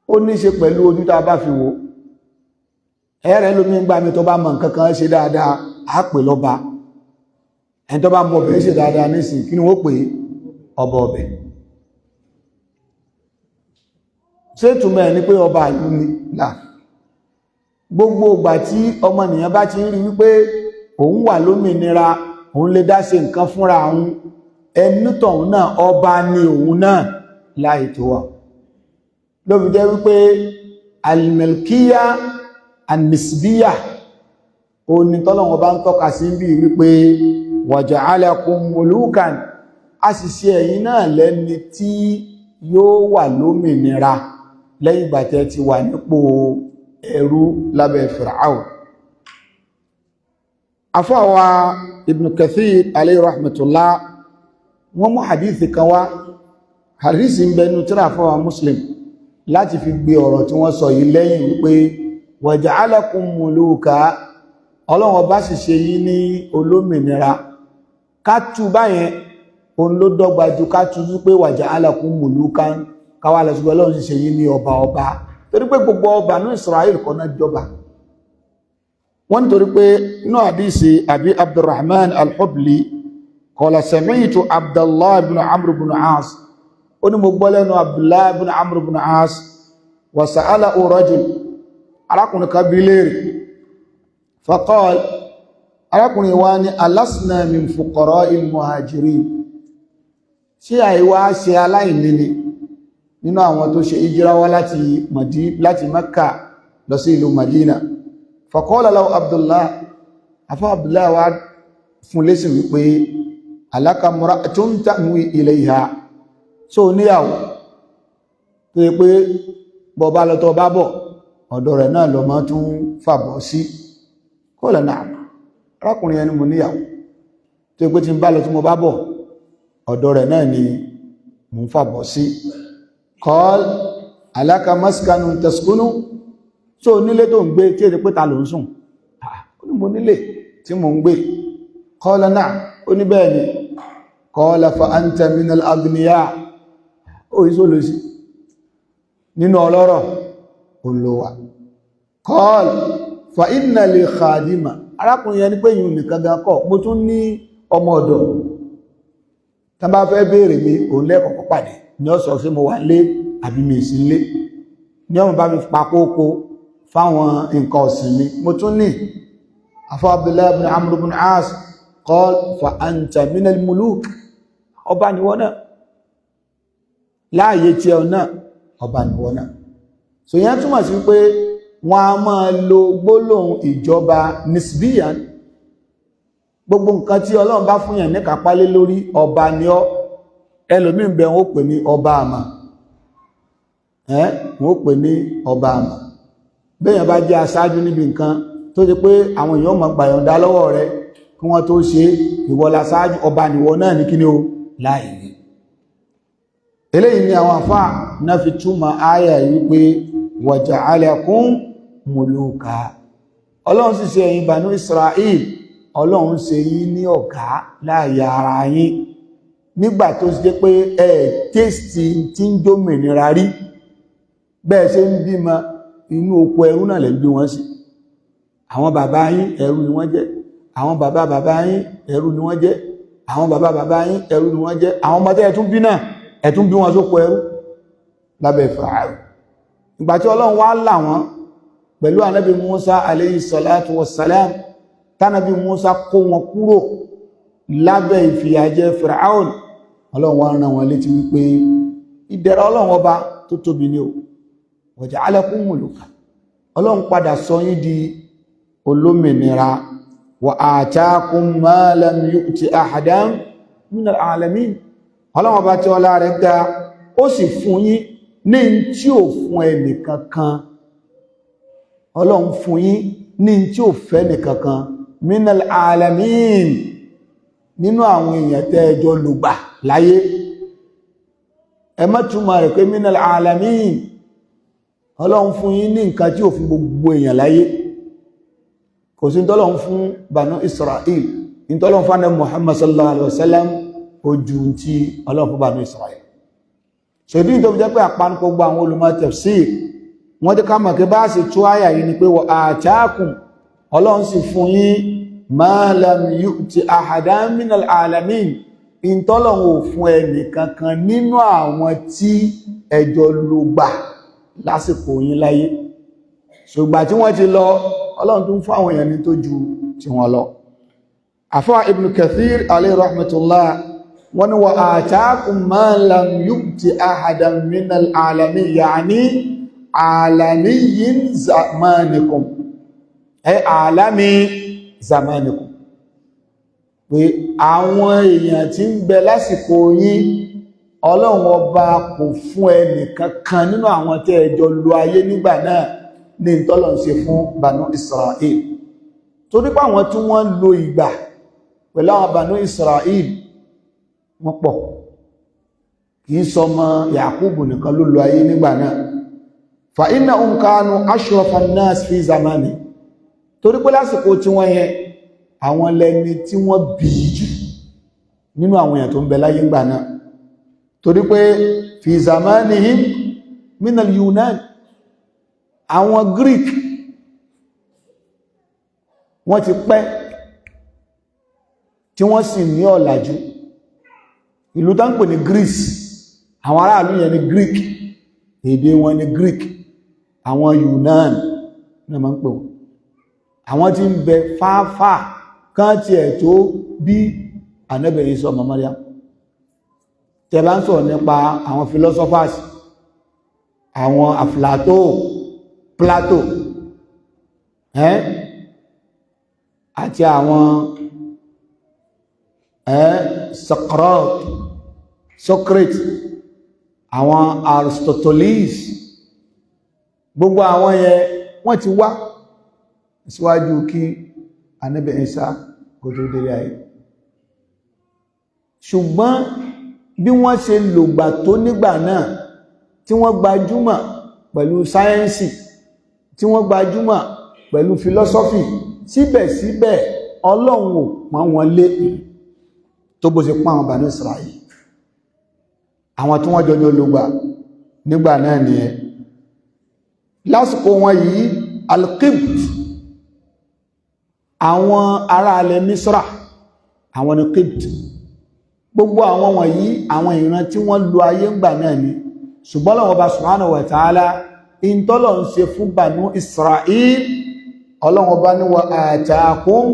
ó ní ṣe pẹ̀lú ojú tá bá fi wò. Ẹ̀rẹ́ lómi ń gbá mi, tó bá mọ̀ nǹkan kan ṣe dáadáa, á pè lọ́ba. Ẹni tó bá mọ̀ ọbẹ̀ ṣe dáadáa nísìn, kí ni wọ́n pè? Ọba ọbẹ̀. Ṣé ìtumọ̀ ẹ̀ ni pé ọba ìlú ni? Là, gbogbo ìgbà tí ọmọnìyàn bá ti ń rí wípé òun wà lómìnira, òun lè dá ṣe nǹkan fúnra òun, ẹni tọ̀hún náà ọba ni òun náà láì tó wà. Ló fi jẹ́ wípé al-milkiya an-nisbiya, ó ní tọ́lọ́wọ́n bá ń tọ́ka sí bí wípé waja'alakum mulukan, a sì ṣe ẹ̀yin náà lẹ́ni tí yóò wà lómìnira lẹ́yìn ìgbà tẹ́ ti wà nípò ẹrú lábẹ́ Fir'aun. Afọ́wà Ibn Kathir alayhi rahmatullah, wọ́n mú hadithi kan wá. Hadithi ń bẹnu tírà afọ́wà Muslim láti fi gbé ọ̀rọ̀ tí wọ́n sọ yìí lẹ́yìn wípé waja'alakum muluka, Ọlọ́run ọba sì ṣe yín ní olómìnira. Ká tú báyẹn, òun ló dọ́gba ju ká tú wípé waja'alakum mulukan, káwà lọ sí Ọlọ́run sì ṣe yín ní ọba ọba, torí pé gbogbo ọba ní Israel kọ́ náà jọba. Wọ́n nítorí pé inú àdísì Abi Abdurrahman al-Hubli, qala sami'tu Abdullah ibn Amr ibn As, ó ní mo gbọ́ lẹ́nu Abdullah ibn Amr ibn As, wa sa'alahu rajul, arákùnrin kan bi léèrè, faqal, arákùnrin wa ní alasna min fuqara'il muhajirin, ṣé àìwá ṣe aláìní ni nínú àwọn tó ṣe ìjírá wá láti Mẹ́kà lọ sí ìlú Madina? Faqala lahu Abdullah, afọ́ Abdullah wá fún lésì wípé alaka imra'atun ta'wi ilayha, so níyàwó tó yẹ pé bọ́ bá lọ tọ́ bá bọ̀, ọ̀dọ̀ rẹ̀ náà lọ máa tún fàbọ̀ sí? Qala na'am, arákùnrin ẹni mo níyàwó tó yẹ pé tí ń bá lọ tí mo bá bọ̀, ọ̀dọ̀ rẹ̀ náà ni mo ń fàbọ̀ sí. Qal alaka maskanun taskunu, so nílé tó ń gbé tí èdè pé ta ló ń sùn? Ó ní mo nílé tí mo ń gbé. Qala na'am, ó ní bẹ́ẹ̀ ni. Qala fa anta minal agniya, ó yí só lọ sí nínú ọlọ́rọ̀ olówà. Qal fa inna li khadima, arákùnrin yẹn ní pé yìí nìkan gan kọ́, mo tún ní ọmọ ọ̀dọ̀, tá bá fẹ́ béèrè mi, òun lẹ́kọ̀ọ́kọ́ pàdé ní ó sọ sí mo wà lé àbí mi sí lé, ní ọmọ bá mi pa kókó fáwọn nǹkan ọ̀sìn mi, mo tún ní. Afọ́ Abdullahi ibn Amr ibn As, qal fa anta minal muluk, ọba ni wọ́n náà láàyè tí ẹ náà, ọba ni wọ́n náà. So yẹn túmọ̀ sí pé wọ́n a máa lo gbólóhùn ìjọba nisbiyan. Gbogbo nǹkan tí Ọlọ́run bá fún yàn ní kápálé lórí, ọba ni ọ́. Ẹlòmí ń bẹ, wọ́n pè ní ọba àmà, ẹ́ wọ́n pè ní ọba àmà. Bẹ́yàn bá jẹ́ aṣáájú níbi nǹkan tó ṣe pé àwọn èèyàn máa gbàyànjá lọ́wọ́ rẹ̀ kí wọ́n tó ṣe, ìwọ la ṣáájú, ọba nìwọ náà ní kíní o láì ní. Eléyìí ni àwọn àfáà náà fi túmọ̀ áyà yìí pé waja'alakum muluka, Ọlọ́run sì ṣe ẹ̀yin Banu Israel, Ọlọ́run ṣe yín ní ọ̀gá láàyè ara yín nígbà tó ṣe pé ẹ taste tí ń jómìnira rí. Bẹ́ẹ̀ ṣe ń bímọ, inú oko ẹrú náà lè bí wọ́n sí. Àwọn bàbá yín, ẹrú ni wọ́n jẹ́. Àwọn bàbá bàbá yín, ẹrú ni wọ́n jẹ́. Àwọn bàbá bàbá yín, ẹrú ni wọ́n jẹ́. Àwọn ọmọdé ẹ̀tún bí náà, ẹ̀tún bí wọn sóko ẹrú lábẹ́ Fáráò. Ìgbà tí Ọlọ́run wá là wọ́n pẹ̀lú ànábì Musa alayhi salatu wassalam, tánàbí Musa kó wọn kúrò lábẹ́ ìfìyàjẹ Fáráò, Ọlọ́run wá rán wọn létí wípé ìdẹ̀ra Ọlọ́run ọba tó tóbi ní o, waja'alakum muluka, Ọlọ́run padà sọ yín di olómìnira, wa atakum ma lam yu'ti ahadan minal alamin, Ọlọ́run ọba tí ọlá rẹ̀ ga, ó sì fún yín ní tí ò fún ẹnì kankan. Ọlọ́run fún yín ní tí ò fẹ́ nìkankan minal alamin, nínú àwọn èèyàn tẹ́ẹjọ lùgbà láyé. Ẹ má túmọ̀ rẹ̀ pé minal alamin, Ọlọ́run fún yín ní nǹkan tí ò fún gbogbo èèyàn láyé. Kò sí tọ́lọ́run fún Banu Israel, ní tọ́lọ́run fún Ànábì Muhammad sallallahu alaihi wasallam ojú tí Ọlọ́run fún Banu Israel. Ṣèdí tó fi jẹ́ pé àpánukọ gbogbo àwọn olùmọ̀ tafsir, wọ́n ti ká mọ̀ kí bá sì tú àyà yìí ni pé wa atakum, Ọlọ́run sì fún yín, ma lam yu'ti ahadan minal alamin, ìtọ́lọ́run ò fún ẹnì kankan nínú àwọn tí ẹjọ́ ló gbà lásìkò yín láyé. Ṣùgbà tí wọ́n ti lọ, Ọlọ́run tún fún àwọn èèyàn ní tó ju tí wọ́n lọ. Àfáà Ibn Kathir alayhi rahmatullah, wọ́n ní wa atakum ma lam yu'ti ahadan minal alamin, ya'ni alamiyin zamanikum, ẹ alami zamanikum, pé àwọn èèyàn tí ń bẹ lásìkò yín, Ọlọ́run Ọba kò fún ẹnìkankan nínú àwọn tẹ́ ẹjọ́ lo ayé nígbà náà ní ìtọ́lọ̀ ń ṣe fún Banu Israel. Torí pé àwọn tí wọ́n lo ìgbà pẹ̀lú àwọn Banu Israel wọ́n pọ̀, kìí sọmọ Yakubu nìkan ló lo ayé nígbà náà. Fa innahum kanu ashrafa an-nas fi zamani, torí pé lásìkò tí wọ́n yẹn, àwọn lẹni tí wọ́n bí jù nínú àwọn èèyàn tó ń bẹ láyé ńgbà náà. Torí pé fi zamanihim minal Yunan, àwọn Greek wọ́n ti pẹ́ tí wọ́n sì ní ọ̀làjú. Ìlú tá ń pè ní Greece, àwọn aráàlú yẹn ní Greek, èdè wọn ní Greek. Àwọn Yunan ní ọmọ ń pè wọ́n. Àwọn tí ń bẹ fáfá kán tí ẹ̀ tó bí Ànábì Ìsá ọmọ Maryam. Tẹ́ bá ń sọ̀rọ̀ nípa àwọn philosophers, àwọn Aflato, Plato àti àwọn Socrates, àwọn Aristoteles, gbogbo àwọn yẹn wọ́n ti wá síwájú kí Ànábì Ìsá kó tó délé ayé. Ṣùgbọ́n bí wọ́n ṣe lògbà tó nígbà náà, tí wọ́n gbajúmọ̀ pẹ̀lú sáyẹ́ǹsì, tí wọ́n gbajúmọ̀ pẹ̀lú philosophy, síbẹ̀síbẹ̀ Ọlọ́run ò pọ́n wọn lé tó bó ṣe pọ́n àwọn Banu Israel, àwọn tí wọ́n jọjọ lògbà nígbà náà nìyẹn. Lásìkò wọn yìí, al-Qibt, àwọn ará alẹ́ Misra, àwọn ni Qibt. Gbogbo àwọn wọ̀nyí, àwọn ìran tí wọ́n lo ayé ńgbà náà ni. Ṣùgbọ́n Ọlọ́hun Ọba subhanahu wa ta'ala, ìntọ́lọ̀ ń ṣe fún Banu Israel, Ọlọ́hun Ọba ní wa atakum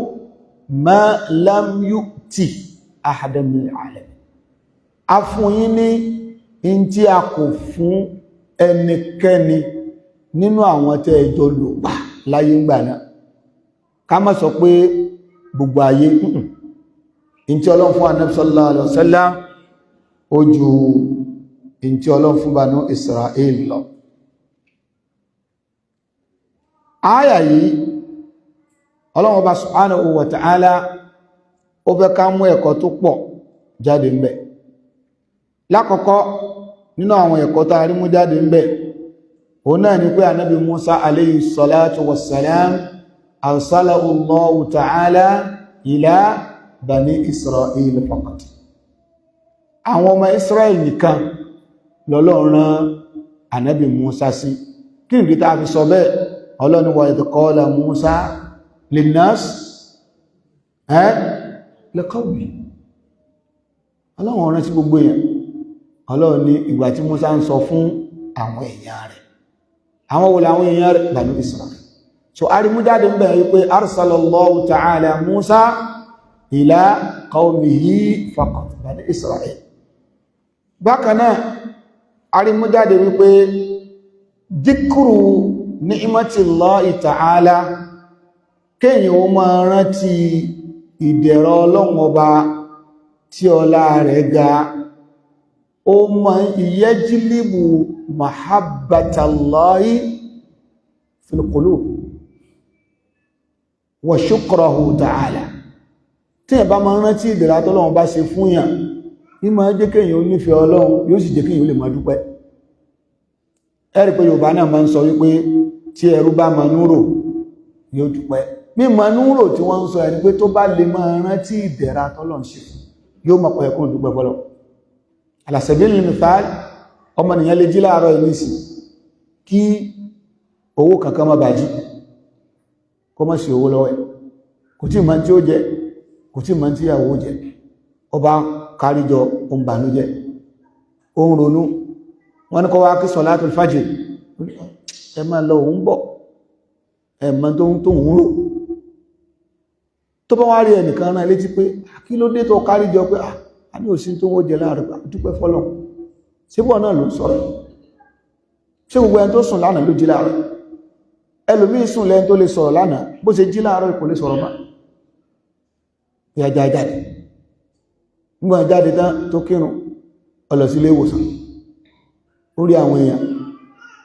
ma lam yu'ti ahadan minal alamin, a fún yín ní in tí a kò fún ẹnikẹ́ni nínú àwọn tẹ́ ẹjọ́ lò pa láyé ńgbà náà. Ká má sọ pé gbogbo ayé. In tí Ọlọ́run fún Ànábì sallallahu alaihi wasallam ó ju in tí Ọlọ́run fún Banu Israel lọ. Áyà yìí, Ọlọ́run Ọba subhanahu wa ta'ala ó fẹ́ ká mú ẹ̀kọ́ tó pọ̀ jáde ńbẹ̀. Lákọ̀ọ́kọ́ nínú àwọn ẹ̀kọ́ tá a rí mú jáde ńbẹ̀, òun náà ni pé Ànábì Musa alayhi salatu wassalam arsalahu Allahu ta'ala ila Bani Israel faqat. Àwọn ọmọ Israel nìkan lọ́lọ́run rán Ànábì Musa sí. Kí nìdí tá a fi sọ bẹ́ẹ̀? Ọlọ́run wa idh qala Musa linnas ẹ́ liqawmi. Ọlọ́run rán sí gbogbo èèyàn. Ọlọ́run ní ìgbà tí Musa ń sọ fún àwọn èèyàn rẹ̀. Àwọn wo làwọn èèyàn rẹ̀? Banu Israel. So arimújáde ń bẹ̀rẹ̀ wípé arsalallahu ta'ala Musa ila qawmihi faqat, Bani Israel. Bákan náà, arimújáde wípé dhikru ni'matillahi ta'ala, kéèyàn ó máa rántí ìdẹ̀rọ Ọlọ́run Ọba tí ọlá rẹ̀ ga, ó máa yajlibu mahabbatallahi fil qulub. Wa shukrahu ta'ala. Tí ẹ̀ bá máa rántí ìdẹ̀ra tọ́lọ́run bá ṣe fún yàn, ní máa jẹ́ kéèyàn ó nífẹ̀ẹ́ Ọlọ́run, yóò sì jẹ́ kéèyàn ó lè máa dúpẹ́. Ẹ rí pé Yorùbá náà máa ń sọ wípé tí ẹrú bá máa núrò, yóò dúpẹ́. Mímọ̀ núrò tí wọ́n ń sọ ẹni pé tó bá lè máa rántí ìdẹ̀ra tọ́lọ́run ṣe fún, yóò mọ̀ pé kó dúpẹ́ fọ́lọ́. Ala sabilil mithal, ọmọnìyàn lè jí láàárọ̀ ìnísì kí owó kankan má bàjí, kó má sí owó lọ́wọ́ ẹ̀, kò tí mọ̀ tí ó jẹ, kò tí mọ̀ tí ìyàwó jẹ. Ó bá káríjọ, ó ń bànújẹ́, ó ń ronú. Wọ́n ní kó wá kí sọ̀látùl fajr, ẹ máa lọ, òun bọ̀, ẹ̀mọ́ tó ń rò. Tó bá wá rí ẹnìkan rán létí pé kí ló dé tó káríjọ, pé a ní òsín tó wó jẹ láàrin, dúpẹ́ fọ́lọ́run, síbọ̀ náà ló ń sọ̀rọ̀? Ṣé gbogbo ẹni tó sùn lánàá ló jí láàárọ̀? Ẹlòmíì sùn lẹ́ni tó lè sọ̀rọ̀ lánàá, bó ṣe jí láàárọ̀ kò lè sọ̀rọ̀ mọ́. Bí ajá jáde, nígbà jáde tán tó kírun, ó lọ sí ilé ìwòsàn, ó rí àwọn èèyàn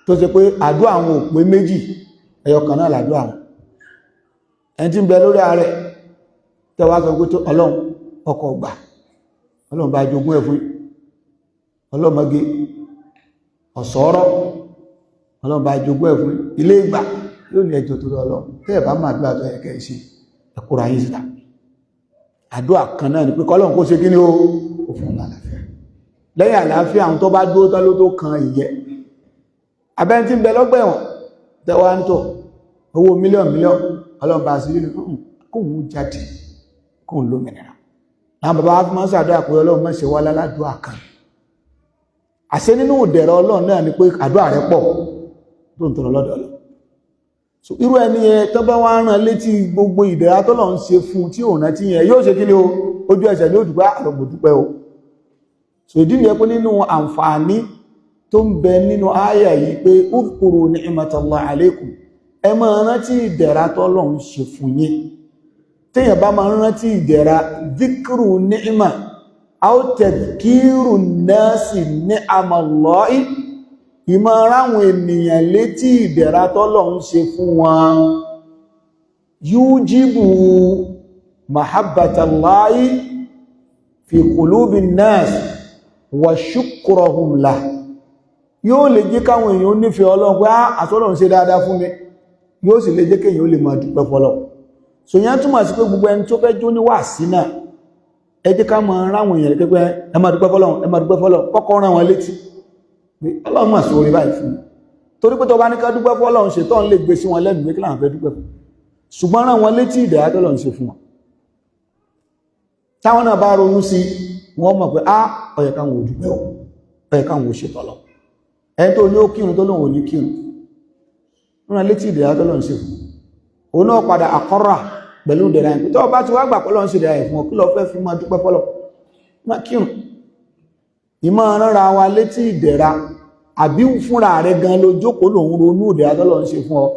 tó ṣe pé àdúrà àwọn ò pé méjì, ẹyọ kan náà làdúrà wọn. Ẹni tí ń bẹ lórí ààrẹ tẹwàá sọ pé tó Ọlọ́run ọkọ̀ gbà, Ọlọ́run bá jogún ẹ̀ fún ọlọ́mọge ọ̀sọ́rọ̀, Ọlọ́run bá jogún ẹ̀ fún ilé ìgbà, yóò ní ẹjọ́ torí Ọlọ́run, tẹ́ ẹ̀ bá máa dúrà tó ẹ̀kẹ́ ṣe, ẹ̀kúra yín síta. Àdúrà kan náà ni pé kọ́lọ́run kó ṣe kí ni ó fún un lálàáfíà. Lẹ́yìn àlàáfíà, àwọn tó bá dúró tán ló tó kan ìyẹ́. Abẹ́ni tí ń bẹ lọ́gbà ẹ̀wọ̀n, tẹ́wàá ń tọ̀ owó mílíọ̀nù mílíọ̀nù, Ọlọ́run bá sí nínú kóhun jáde, kóhun lómìnira. Àwọn bàbá wa fi máa ń ṣàdúrà pé Ọlọ́run má ṣe wá láládùá kan. Àṣẹ nínú ìdẹ̀rọ Ọlọ́run náà ni pé àdúrà rẹ̀ pọ̀ tó ń tọrọ lọ́dọ̀ Ọlọ́run. So irú ẹni yẹn, tó bá wá rán létí gbogbo ìdẹ̀ra tọ́lọ́run ṣe fún tí òun rántí yẹn, yóò ṣe kí ni o? Ojú ẹsẹ̀ ní òdùpẹ́ àlọ́gbò dúpẹ́ o. So ìdí nìyẹn pé nínú àǹfààní tó ń bẹ nínú àyà yìí pé udhkuru ni'matallahi alaykum, ẹ máa rántí ìdẹ̀ra tọ́lọ́run ṣe fún yín. Téèyàn bá máa rántí ìdẹ̀ra, dhikru ni'ma aw tadhkiru nasi ni'amallahi, ìmọ̀ ráwọn ènìyàn létí ìdẹ̀ra tọ́lọ́run ṣe fún wọn, yujibu mahabbatallahi fi qulubi nnas wa shukrahum lah. Yóò lè jẹ́ káwọn èèyàn nífẹ̀ẹ́ Ọlọ́run pé àtọ́lọ́run ṣe dáadáa fún mi. Yóò sì lè jẹ́ kéèyàn ó lè máa dúpẹ́ fọ́lọ́run. So yẹn túmọ̀ sí pé gbogbo ẹni tó fẹ́ jó ní wàásí náà, ẹ jẹ́ ká máa ráwọn èèyàn pé ẹ máa dúpẹ́ fọ́lọ́run, ẹ máa dúpẹ́ fọ́lọ́run. Kọ́kọ́ rán wọn létí pé Ọlọ́run mà sóore báyìí fún mi, torí pé tó bá ní ká dúpẹ́ fọ́lọ́run, ṣètọ́n lè gbé sí wọn lẹ́nu pé kí làwọn fẹ́ dúpẹ́ fún. Ṣùgbọ́n rán wọn létí ìdẹ̀ra tọ́lọ́run ṣe fún wọn, táwọn náà bá ronú sí, wọ́n mọ̀ pé á ó yẹ káwọn ò dúpẹ́, ó yẹ káwọn ò ṣètọ́lọ́. Ẹni tó ní ó kírun tó lóun ò ní kírun, rán létí ìdẹ̀ra tọ́lọ́run ṣe fún òun náà, padà àkọ́rà pẹ̀lú ìdẹ̀ra ẹ̀ pé tó bá ti wá gbà pọ́lọ́run ṣe ìdẹ̀ra ẹ̀ fún ọ, kí lọ fẹ́ fi máa dúpẹ́ fọ́lọ́? Má kírun. Ìmọ̀ ránra wa létí ìdẹ̀ra, àbí fúnra rẹ̀ gan ló jókòó lòun ronú ìdẹ̀ra tọ́lọ́run ṣe fún ọ,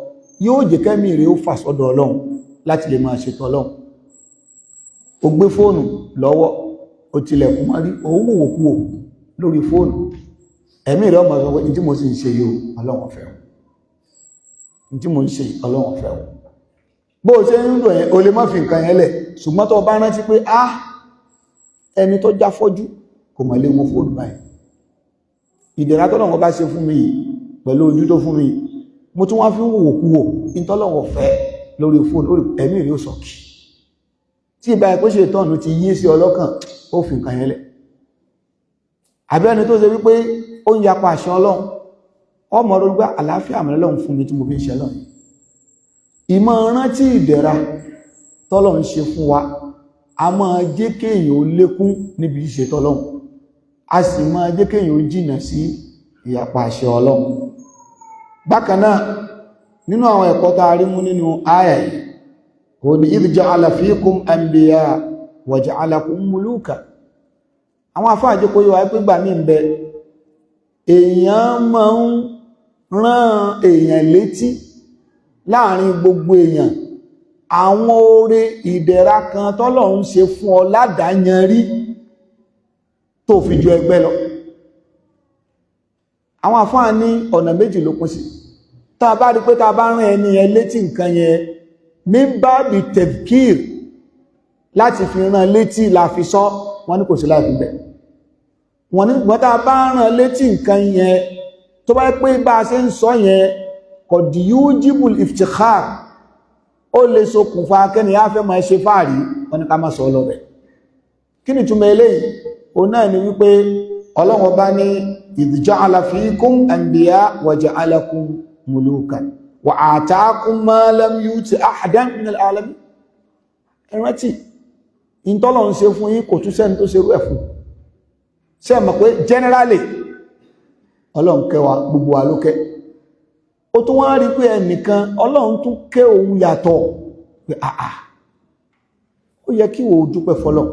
yóò jẹ́ kẹ́mì rẹ̀ ó fà sọ́dọ̀ Ọlọ́run láti lè máa ṣètò Ọlọ́run. Ó gbé fóònù lọ́wọ́, ó tilẹ̀kùn mọ́rí, òun wò kú lórí fóònù, ẹ̀mí rẹ̀ ọmọ sọ pé tí mo sì ń ṣe yóò, Ọlọ́run fẹ́ o, tí mo ń ṣe, Ọlọ́run fẹ́ o. Bó o ṣe ń rò yẹn, o lè má fi nǹkan yẹn lẹ̀, ṣùgbọ́n tó bá rántí pé ah, ẹni tó já fọ́jú kò mọ̀ lé wọn fóònù báyìí, ìdẹ̀ra tọ́lọ́run bá ṣe fún mi yìí pẹ̀lú ojú tó fún mi, mo tún wá fi ń wò kú wò ìtọ́lọ́run fẹ́ lórí fóònù, ẹ̀mí rí ó sọ̀kì. Tí ìbá ẹ̀ pé ṣe ìtọ́nù ti yí sí ọlọ́kàn, ó fi nǹkan yẹn lẹ̀. Àbí ẹni tó ṣe wípé ó ń yapa àṣẹ Ọlọ́run, ọmọ ọdún gbá àlàáfíà mẹ́lọ́run fún mi tí mo fi ń ṣe lọ́run. Ìmọ̀ rántí ìdẹ̀ra tọ́lọ́run ṣe fún wa, a máa jẹ́ kéèyàn ó lékún níbi ìṣe tọ́lọ́run, a sì máa jẹ́ kéèyàn ó jìnà sí ìyapa àṣẹ Ọlọ́run. Bákan náà, nínú àwọn ẹ̀kọ́ tá a rí mú nínú àyà yìí, ó ní idh ja'ala fikum anbiya wa ja'alakum muluka. Àwọn afáàjẹ́ kó yíwa pé gbà mí ń bẹ, èèyàn máa ń rán èèyàn létí láàrin gbogbo èèyàn àwọn oore ìdẹ̀ra kan tọ́lọ́run ṣe fún ọ ládàáyanrí tó fi ju ẹgbẹ́ lọ. Àwọn àfáà ní ọ̀nà méjì ló pín sí. Tá a bá rí pé tá a bá rán ẹni yẹn létí nǹkan yẹn, Min babi tadhkir, láti fi rán létí la fi sọ, wọ́n ní kò sí láìfi bẹ̀. Wọ́n ní gbọ́n tá bá rán létí nǹkan yẹn, tó bá pé bá a ṣe ń sọ yẹn qad yujibul iftikhar, ó lè ṣokùnfà kẹ́ni á fẹ́ máa ṣe fáàrí, wọ́n ní ká má sọ lọ́bẹ̀. Kí ni túnmọ̀ eléyìí? Òun náà ni wípé Ọlọ́run bá ní idh ja'ala fikum anbiya wa ja'alakum mulukan wa ataakum ma lam yu'ti ahadan minal alamin. Ẹ rántí ìtọ́lọ̀ ń ṣe fún yín, kò tún sẹ́ni tó ṣerú ẹ̀ fún. Ṣé mọ̀ pé generally Ọlọ́run kẹ́ wa, gbogbo wa ló kẹ́. Ó tún wá rí pé ẹnìkan, Ọlọ́run tún kẹ́ òun yàtọ̀, pé àà, ó yẹ kí wo dúpẹ́ fọ́lọ́run,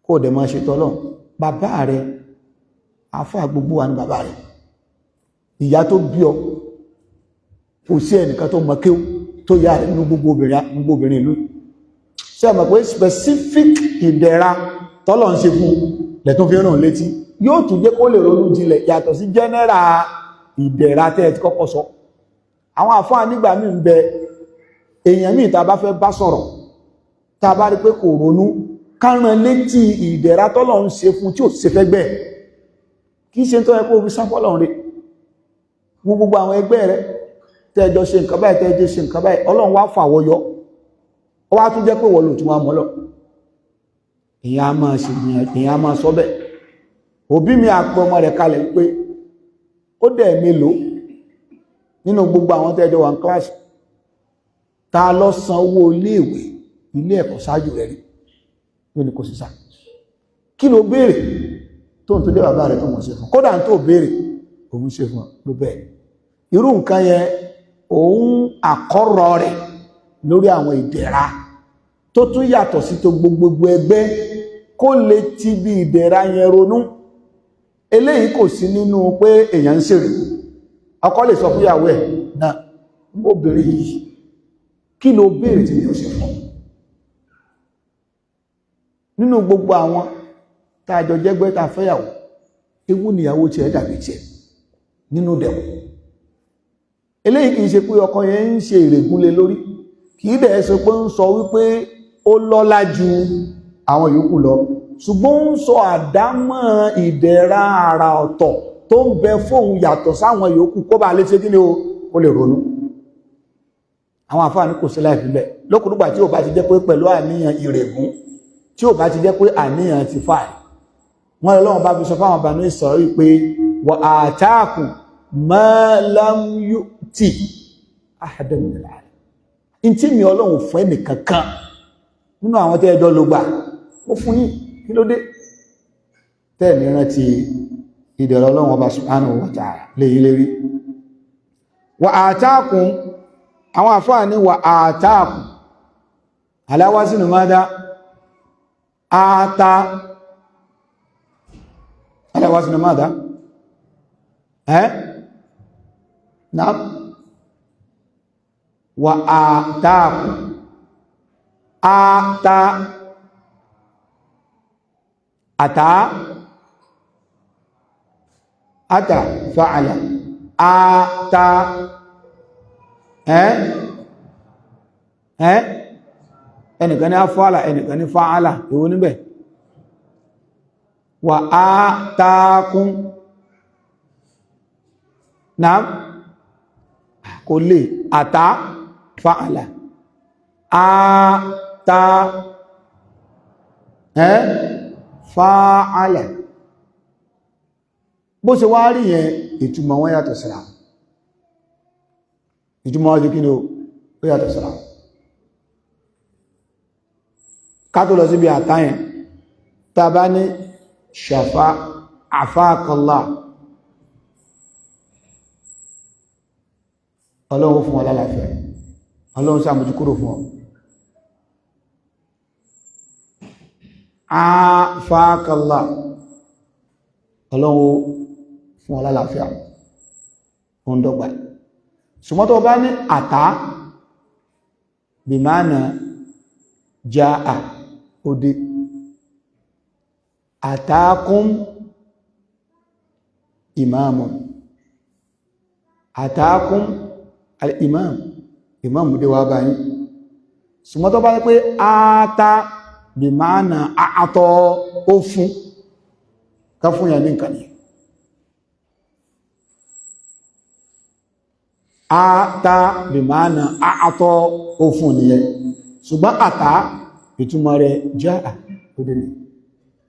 kó dẹ̀ máa ṣe tọ́lọ́run. Bàbá rẹ̀, àfáà gbogbo wa ní bàbá rẹ̀. Ìyá tó bí ọ, kò sí ẹnìkan tó mọ kéwú tó yá rẹ̀ nínú gbogbo obìnrin ìlú. Ṣé mọ̀ pé specific ìdẹ̀ra tọ́lọ̀ ń ṣe fún lẹ́tún fi ràn létí, yóò tún jẹ́ kó lè ronú jinlẹ̀ yàtọ̀ sí general ìdẹ̀ra tẹ́ ẹ ti kọ́kọ́ sọ. Àwọn àfáà nígbà míì ń bẹ, èèyàn míì tá a bá fẹ́ bá sọ̀rọ̀, tá a bá rí pé kò ronú, kárán létí ìdẹ̀ra tọ́lọ̀ ń ṣe fún tí ò ṣe fẹ́ gbẹ́. Kì í ṣe tó yẹ kó fi sáfọ́lọ̀ rẹ̀. Gbogbo àwọn ẹgbẹ́ rẹ̀ tẹ́ẹjọ ṣe nǹkan báyìí, tẹ́ẹjọ ṣe nǹkan báyìí, Ọlọ́run wá fàwọ́ yọ, ó wá tún jẹ́ pé wọ́n lò tún wá mọ́lọ̀. Èyàn á máa ṣe, èyàn á máa sọ bẹ́ẹ̀. Òbí mi àpẹ ọmọ rẹ̀ kalẹ̀ pé ó dẹ̀ mélòó nínú gbogbo àwọn tẹ́ẹjọ wà ní kíláàsì, ta lọ san owó iléèwé, ilé ẹ̀kọ́ ṣáájú rẹ̀ rí? Yóò ní kò sí sá. Kí ló béèrè tó ń tó dé bàbá rẹ̀ tó mọ̀ ṣe fún? Kódà tó béèrè, òun ṣe fún ló bẹ́ẹ̀. Irú nǹkan yẹn, òun àkọ́rọ̀ rẹ̀ lórí àwọn ìdẹ̀ra tó tún yàtọ̀ sí tó gbogbogbò ẹgbẹ́, kó lè ti bí ìdẹ̀ra yẹn ronú. Eléyìí kò sí nínú pé èèyàn ń ṣèrè. Ọkọ lè sọ fún ìyàwó ẹ̀ náà, obìnrin yìí, kí ló béèrè tí mi ò ṣe fún nínú gbogbo àwọn tá a jọ jẹ́gbẹ́, tá a fẹ́yàwó? Ewu níyàwó tiẹ̀ dàbí tiẹ̀ nínú dẹ̀kùn. Eléyìí kìí ṣe pé ọkọ yẹn ń ṣe ìrègúnlé lórí, kìí dẹ̀ ṣe pé ń sọ wípé ó lọ́lá ju àwọn yòókù lọ, ṣùgbọ́n ń sọ àdámọ́ ìdẹ̀ra àrà ọ̀tọ̀ tó ń bẹ fóun yàtọ̀ sáwọn yòókù, kó bá lè ṣe kí ni o, ó lè ronú. Àwọn àfáà ní kò sí láì fi bẹ́ẹ̀, lókùnúgbà tí ò bá ti jẹ́ pé pẹ̀lú àníyàn ìrègùn, tí ò bá ti jẹ́ pé àníyàn ti fà. Wọ́n lọ́wọ́n bá fi sọ fáwọn Banu Isra'il pé wa ataakum ma lam yu'ti ahadan minal alamin. In tí mi Ọlọ́run fún ẹnì kankan nínú àwọn tẹ́ ẹjọ́ ló gbà, ó fún yín. Kí ló dé tẹ́ẹ̀mí rántí ìdẹ̀rọ̀ Ọlọ́run Ọba subhanahu wa ta'ala lè yí lérí? Wa ataakum, àwọn àfáà ní wa ataakum ala wazn mada? Ata ala wazn mada? Ẹ́ náà, wa ataakum, ata, ata, ata fa'ala, ata, ẹ́ ẹ́ ẹnìkan ní afọ́lá, ẹnìkan ní fa'ala, èwo níbẹ̀? Wa ataakum náà kò lè ata fa'ala, ata, ẹ́ fa'ala. Bó ṣe wá rí yẹn, ìtumọ̀ wọn yàtọ̀ síra. Ìtumọ̀ wọn kí ni ó yàtọ̀ síra. Ká tó lọ síbi àtàyẹn, tá bá ní ṣàfá àfáàkọlá, Ọlọ́run fún ọ lálàáfíà, Ọlọ́run ṣàmójúkúrò fún ọ. Àfáàkọlá, Ọlọ́run fún ọ lálàáfíà, ó ń dọ́gba. Ṣùgbọ́n tó bá ní àtá bí máa na jáà, òde àtàkùn ìmáàmù, àtàkùn al-imam, Ìmáàmù dé wá báyìí. Ṣùgbọ́n tó bá yẹ pé áátá bí máa nà àtọ́, ó fún ká fún yà ní nǹkan ni. Áátá bí máa nà àtọ́, ó fún nìyẹn. Ṣùgbọ́n àtá, ìtumọ̀ rẹ̀ jẹ́ àkódé ni.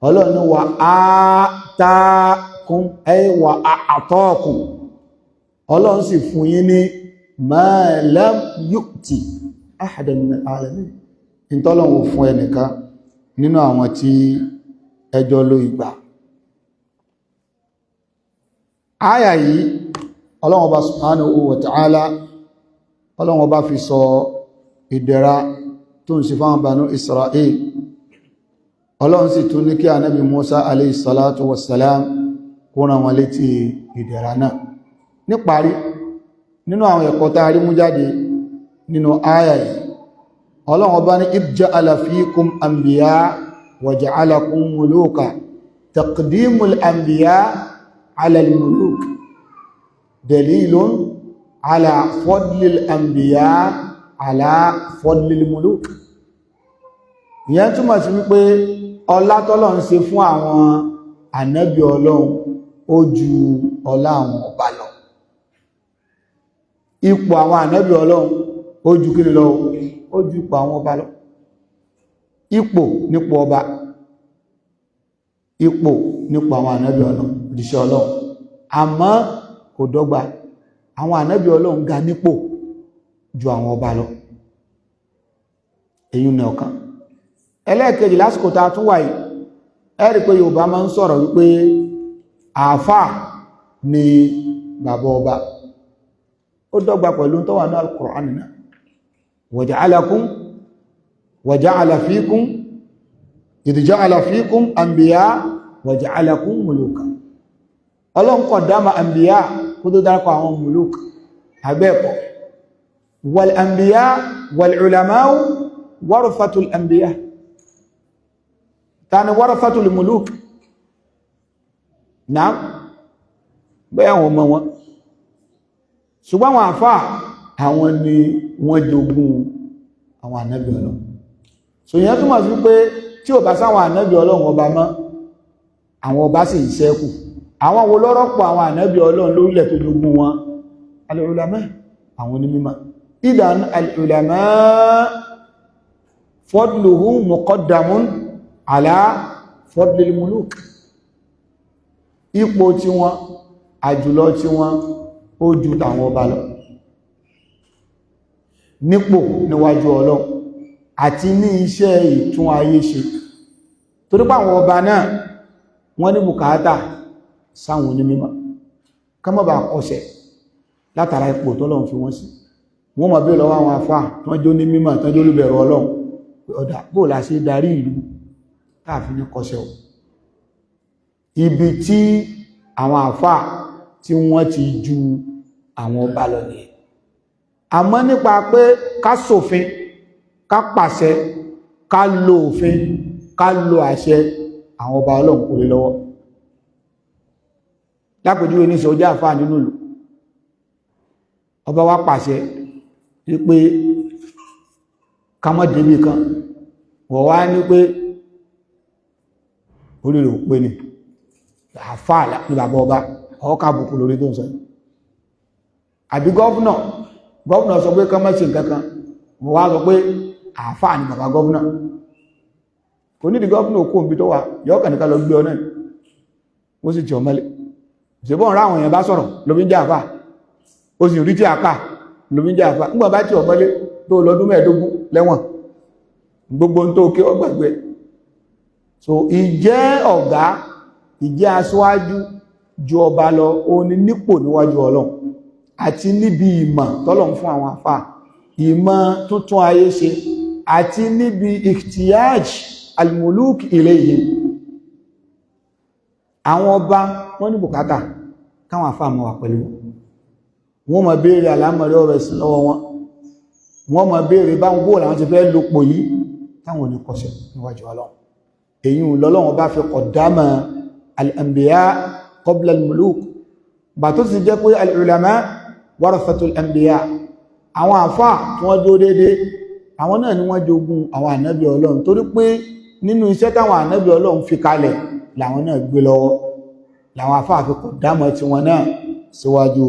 Ọlọ́run wà átákún ẹ wà àtọ́kùn. Ọlọ́run sì fún yín ní ma lam yu'ti ahadan min al-alamin, ìtọ́lọ́run fún ẹnìkan nínú àwọn tí ẹjọ́ ló ìgbà. Áyà yìí, Ọlọ́run Ọba subhanahu wa ta'ala, Ọlọ́run Ọba fi sọ ìdẹ̀ra tó ń ṣe fáwọn Banu Isra'il. Ọlọ́run sì tún ní kí ànábì Musa alayhi salatu wassalam kó rán wọn létí ìdẹ̀ra náà. Níparí, nínú àwọn ẹ̀kọ́ tá a rí mú jáde nínú áyà yìí, Ọlọ́run Ọba ní ij'ala fikum anbiya wa ja'alakum muluka. Taqdimul anbiya ala al-muluk dalilun ala fadlil anbiya ala fadlil muluk. Ìyẹn túmọ̀ sí wípé ọlá tọ́lọ́run ṣe fún àwọn ànábì Ọlọ́run, ó ju ọlá àwọn ọba lọ. Ipò àwọn ànábì Ọlọ́run, ó ju kí lọ? Ó ju ipò àwọn ọba lọ. Ipò nípò ọba, ipò nípò àwọn ànábì Ọlọ́run, òjíṣẹ́ Ọlọ́run. Àmọ́ kò dọ́gba. Àwọn ànábì Ọlọ́run ga nípò ju àwọn ọba lọ. Èyí ní ọ̀kan. Ẹlẹ́ẹ̀kejì, lásìkò tá a tún wà yìí, ẹ rí pé Yorùbá máa ń sọ̀rọ̀ wípé àáfà ni bàbá ọba. Ó dọ́gba pẹ̀lú tó wà ní Al-Qur'an náà: waja'alakum waja'ala fikum idh ja'ala fikum anbiya waja'alakum muluka. Ọlọ́run kọ̀ dáma anbiya kó tó dárúkọ àwọn muluk abẹ́ẹ̀kọ́. Wal anbiya wal ulama'u warathatul anbiya. Tani warathatul muluk náà? Bẹ́ẹ̀ àwọn ọmọ wọn. Ṣùgbọ́n àwọn àfáà, àwọn ni wọ́n jogún àwọn ànábì Ọlọ́run. So ìyẹn túmọ̀ sí pé tí ò bá sáwọn ànábì Ọlọ́run ọba mọ́, àwọn ọba sì ń ṣẹ́kù. Àwọn wo lọ́rọ̀pọ̀ àwọn ànábì Ọlọ́run lórílẹ̀ tó jogún wọn? Al-ulama, àwọn onímọ̀. Idan al-ulama fadluhum muqaddamun ala fadlil muluk. Ipò tí wọn, àjùlọ tí wọn, ó ju tàwọn ọba lọ nípò níwájú Ọlọ́run àti ní iṣẹ́ ìtún ayé ṣe, torí pé àwọn ọba náà, wọ́n ní bùkátà sáwọn onímọ̀ ká má bàa kọsẹ̀ látara ipò tọ́lọ́run fi wọ́n sí. Wọ́n mọ̀ bí lọ́wọ́ àwọn afá tán jó ní mímọ̀, tán jó lúbẹ̀rù Ọlọ́run. Ọ̀dà bóò la ṣe darí ìlú táàfin ní kọsẹ̀ o? Ibi tí àwọn àfá tí wọ́n ti ju àwọn ọba lọ nìyẹn. Àmọ́ nípa pé ká ṣòfin, ká pàṣẹ, ká lo òfin, ká lo àṣẹ, àwọn ọba Ọlọ́run kò lè lọ́wọ́. Lápèjúwe ní sọjá àfáà nínú ìlú, ọba wa pàṣẹ wípé ká má débì kan, wọ́n wá ní pé orí rẹ̀ ò pé ni, àfáà ní bàbá ọba, ọkà bùkù lórí tó ń sọ yìí. Àbí governor, governor sọ pé ká má ṣe nǹkan kan, wọ́n wá sọ pé àfáà ní bàbá governor. Kò nídìí governor òkú òbí tó wà yọ́ kàn nìkan lọ gbé ọ náà, wọ́n sì jọ mọ́lẹ̀. Ṣùgbọ́n ọ̀rọ̀ àwọn èèyàn bá sọ̀rọ̀ lómi ń jẹ́ àfáà, ó sì rí tí a kà lómi ń jẹ́ àfáà. Nígbà bá tí ọ mọ́lé tó lọ́dún 15 lẹ́wọ̀n, gbogbo tó kí ọ gbàgbé. So ìjẹ́ ọ̀gá, ìjẹ́ aṣíwájú ju ọba lọ, ó ní nípò níwájú Ọlọ́run àti níbi ìmọ̀ tọ́lọ́run fún àwọn àfáà, ìmọ̀ tuntun ayé ṣe, àti níbi ikhtiyaj al-muluk ilayhim. Àwọn ọba wọ́n ní bùkátà káwọn àfáà máa wà pẹ̀lú wọn, máa béèrè àlámọ̀rí ọ̀rọ̀ ẹ̀sìn lọ́wọ́ wọn, wọ́n máa béèrè báwọn bóòlù àwọn ti fẹ́ lòpò yìí táwọn ò ní kọsẹ̀ níwájú Ọlọ́run. Èyí lọ́lọ́run bá fi qaddama al-anbiya qabla al-muluk. Bà tó sì jẹ́ pé al-ulama warathatul anbiya, Àwọn àfáà tí wọ́n dúró déédé, àwọn náà ni wọ́n jogún àwọn ànábì Ọlọ́run, torí pé nínú iṣẹ́ táwọn ànábì Ọlọ́run fi kalẹ̀ làwọn náà gbé lọ́wọ́, làwọn àfáà fi kọ̀ dámọ̀ tí wọn náà síwájú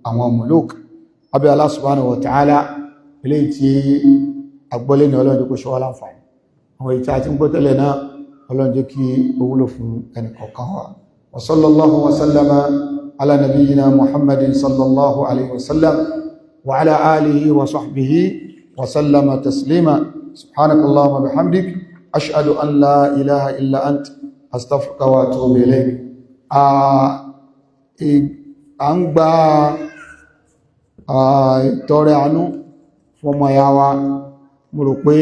àwọn muluk. Abẹ́ Allah subhanahu wa ta'ala, eléyìí tí agbọ́lé ní, Ọlọ́run jẹ́ kó ṣe wá láǹfààní. Àwọn èyí tí a ti ń gbọ́ tẹ́lẹ̀ náà, Ọlọ́run jẹ́ kí ó wúlò fún ẹnì kọ̀ọ̀kan wa. Wa sallallahu wa sallama ala nabiyyina Muhammadin sallallahu alaihi wa sallam wa ala alihi wa sahbihi wa sallama taslima. Subhanakallahumma bihamdik, ashhadu an la ilaha illa ant, astaghfiruka wa atubu ilayk. A ń gba ìtọrẹ àánú fún ọmọ ìyá wa. Mo rò pé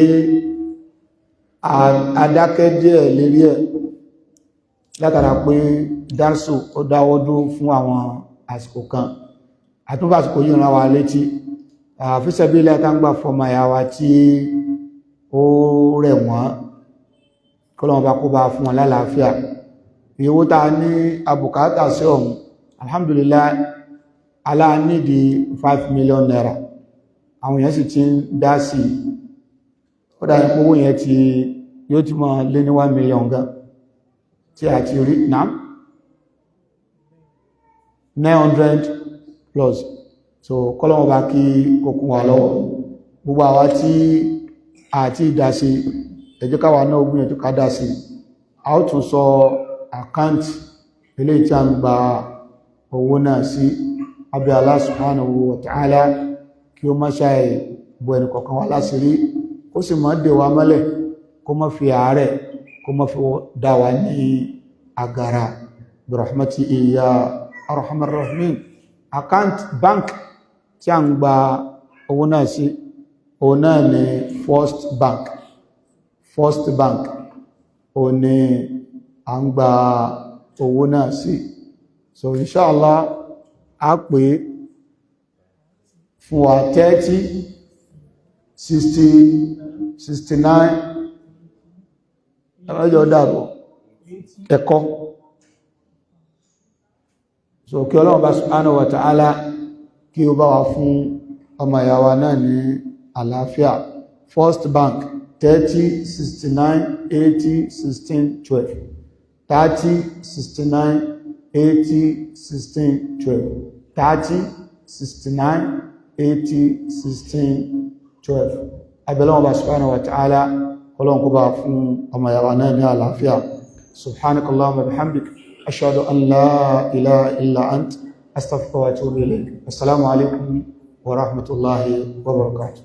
adákẹ́ díẹ̀ lérí ẹ̀ látara pé dárṣù ó dáwọ́ dúró fún àwọn àsìkò kan. Àtúnfà àsìkò yìí rán wa létí àfíṣẹ́bílẹ̀ tá ń gbà fọmọ ìyá wa tí ó rẹ̀ wọ́n, kọ́lọ́wọ́n bá kó bá fún wọn lálàáfíà. Ìyówó tá ní abùkátà sí ọ̀hún, alhamdulillah, aláànídi 5 million naira. Àwọn èèyàn sì ti ń dá sí. Ó dá ipò owó yẹn ti yóò ti mọ́ lé ní 1 million gan tí a ti rí náà, 900 plus. So kọ́lọ́wọ́n bá kí okùn wà lọ́wọ́. Gbogbo àwa tí àti ìdásí, ẹ jẹ́ káwa náà gbìyànjú ká dá sí. A ó tún sọ account eléyìí tí a ń gba owó náà sí. Abẹ́ Allah subhanahu wa ta'ala kí ó má ṣàì bọ́ ẹnì kọ̀ọ̀kan wa láṣìírí, kó sì má dè wa mọ́lẹ̀, kó má fi àárẹ̀, kó má fi dá wa ní agara, bi rahmatihi ya arhamar rahimin. Account bank tí a ń gba owó náà sí, òun náà ni First Bank. First Bank òun ni a ń gba owó náà sí. So inshallah, a pè fún wa: 30 60 69, ẹjọ́ dàrú ẹ̀kọ́. So kí Ọlọ́run bá subhanahu wa ta'ala kí ó bá wa fún ọmọ ìyá wa náà ní àlàáfíà. First Bank, 30 69 80 16 12, 30 69 80 16 12, 30 69 80 16 12. Abẹ́lọ́wọ́ bá subhanahu wa ta'ala, Ọlọ́run kó bá fún ọmọ ìyá wa náà ní àlàáfíà. Subhanakallahumma bihamdik, ashhadu an la ilaha illa ant, astaghfiruka wa atubu ilayk. Assalamu alaikum wa rahmatullahi wa barakatuh.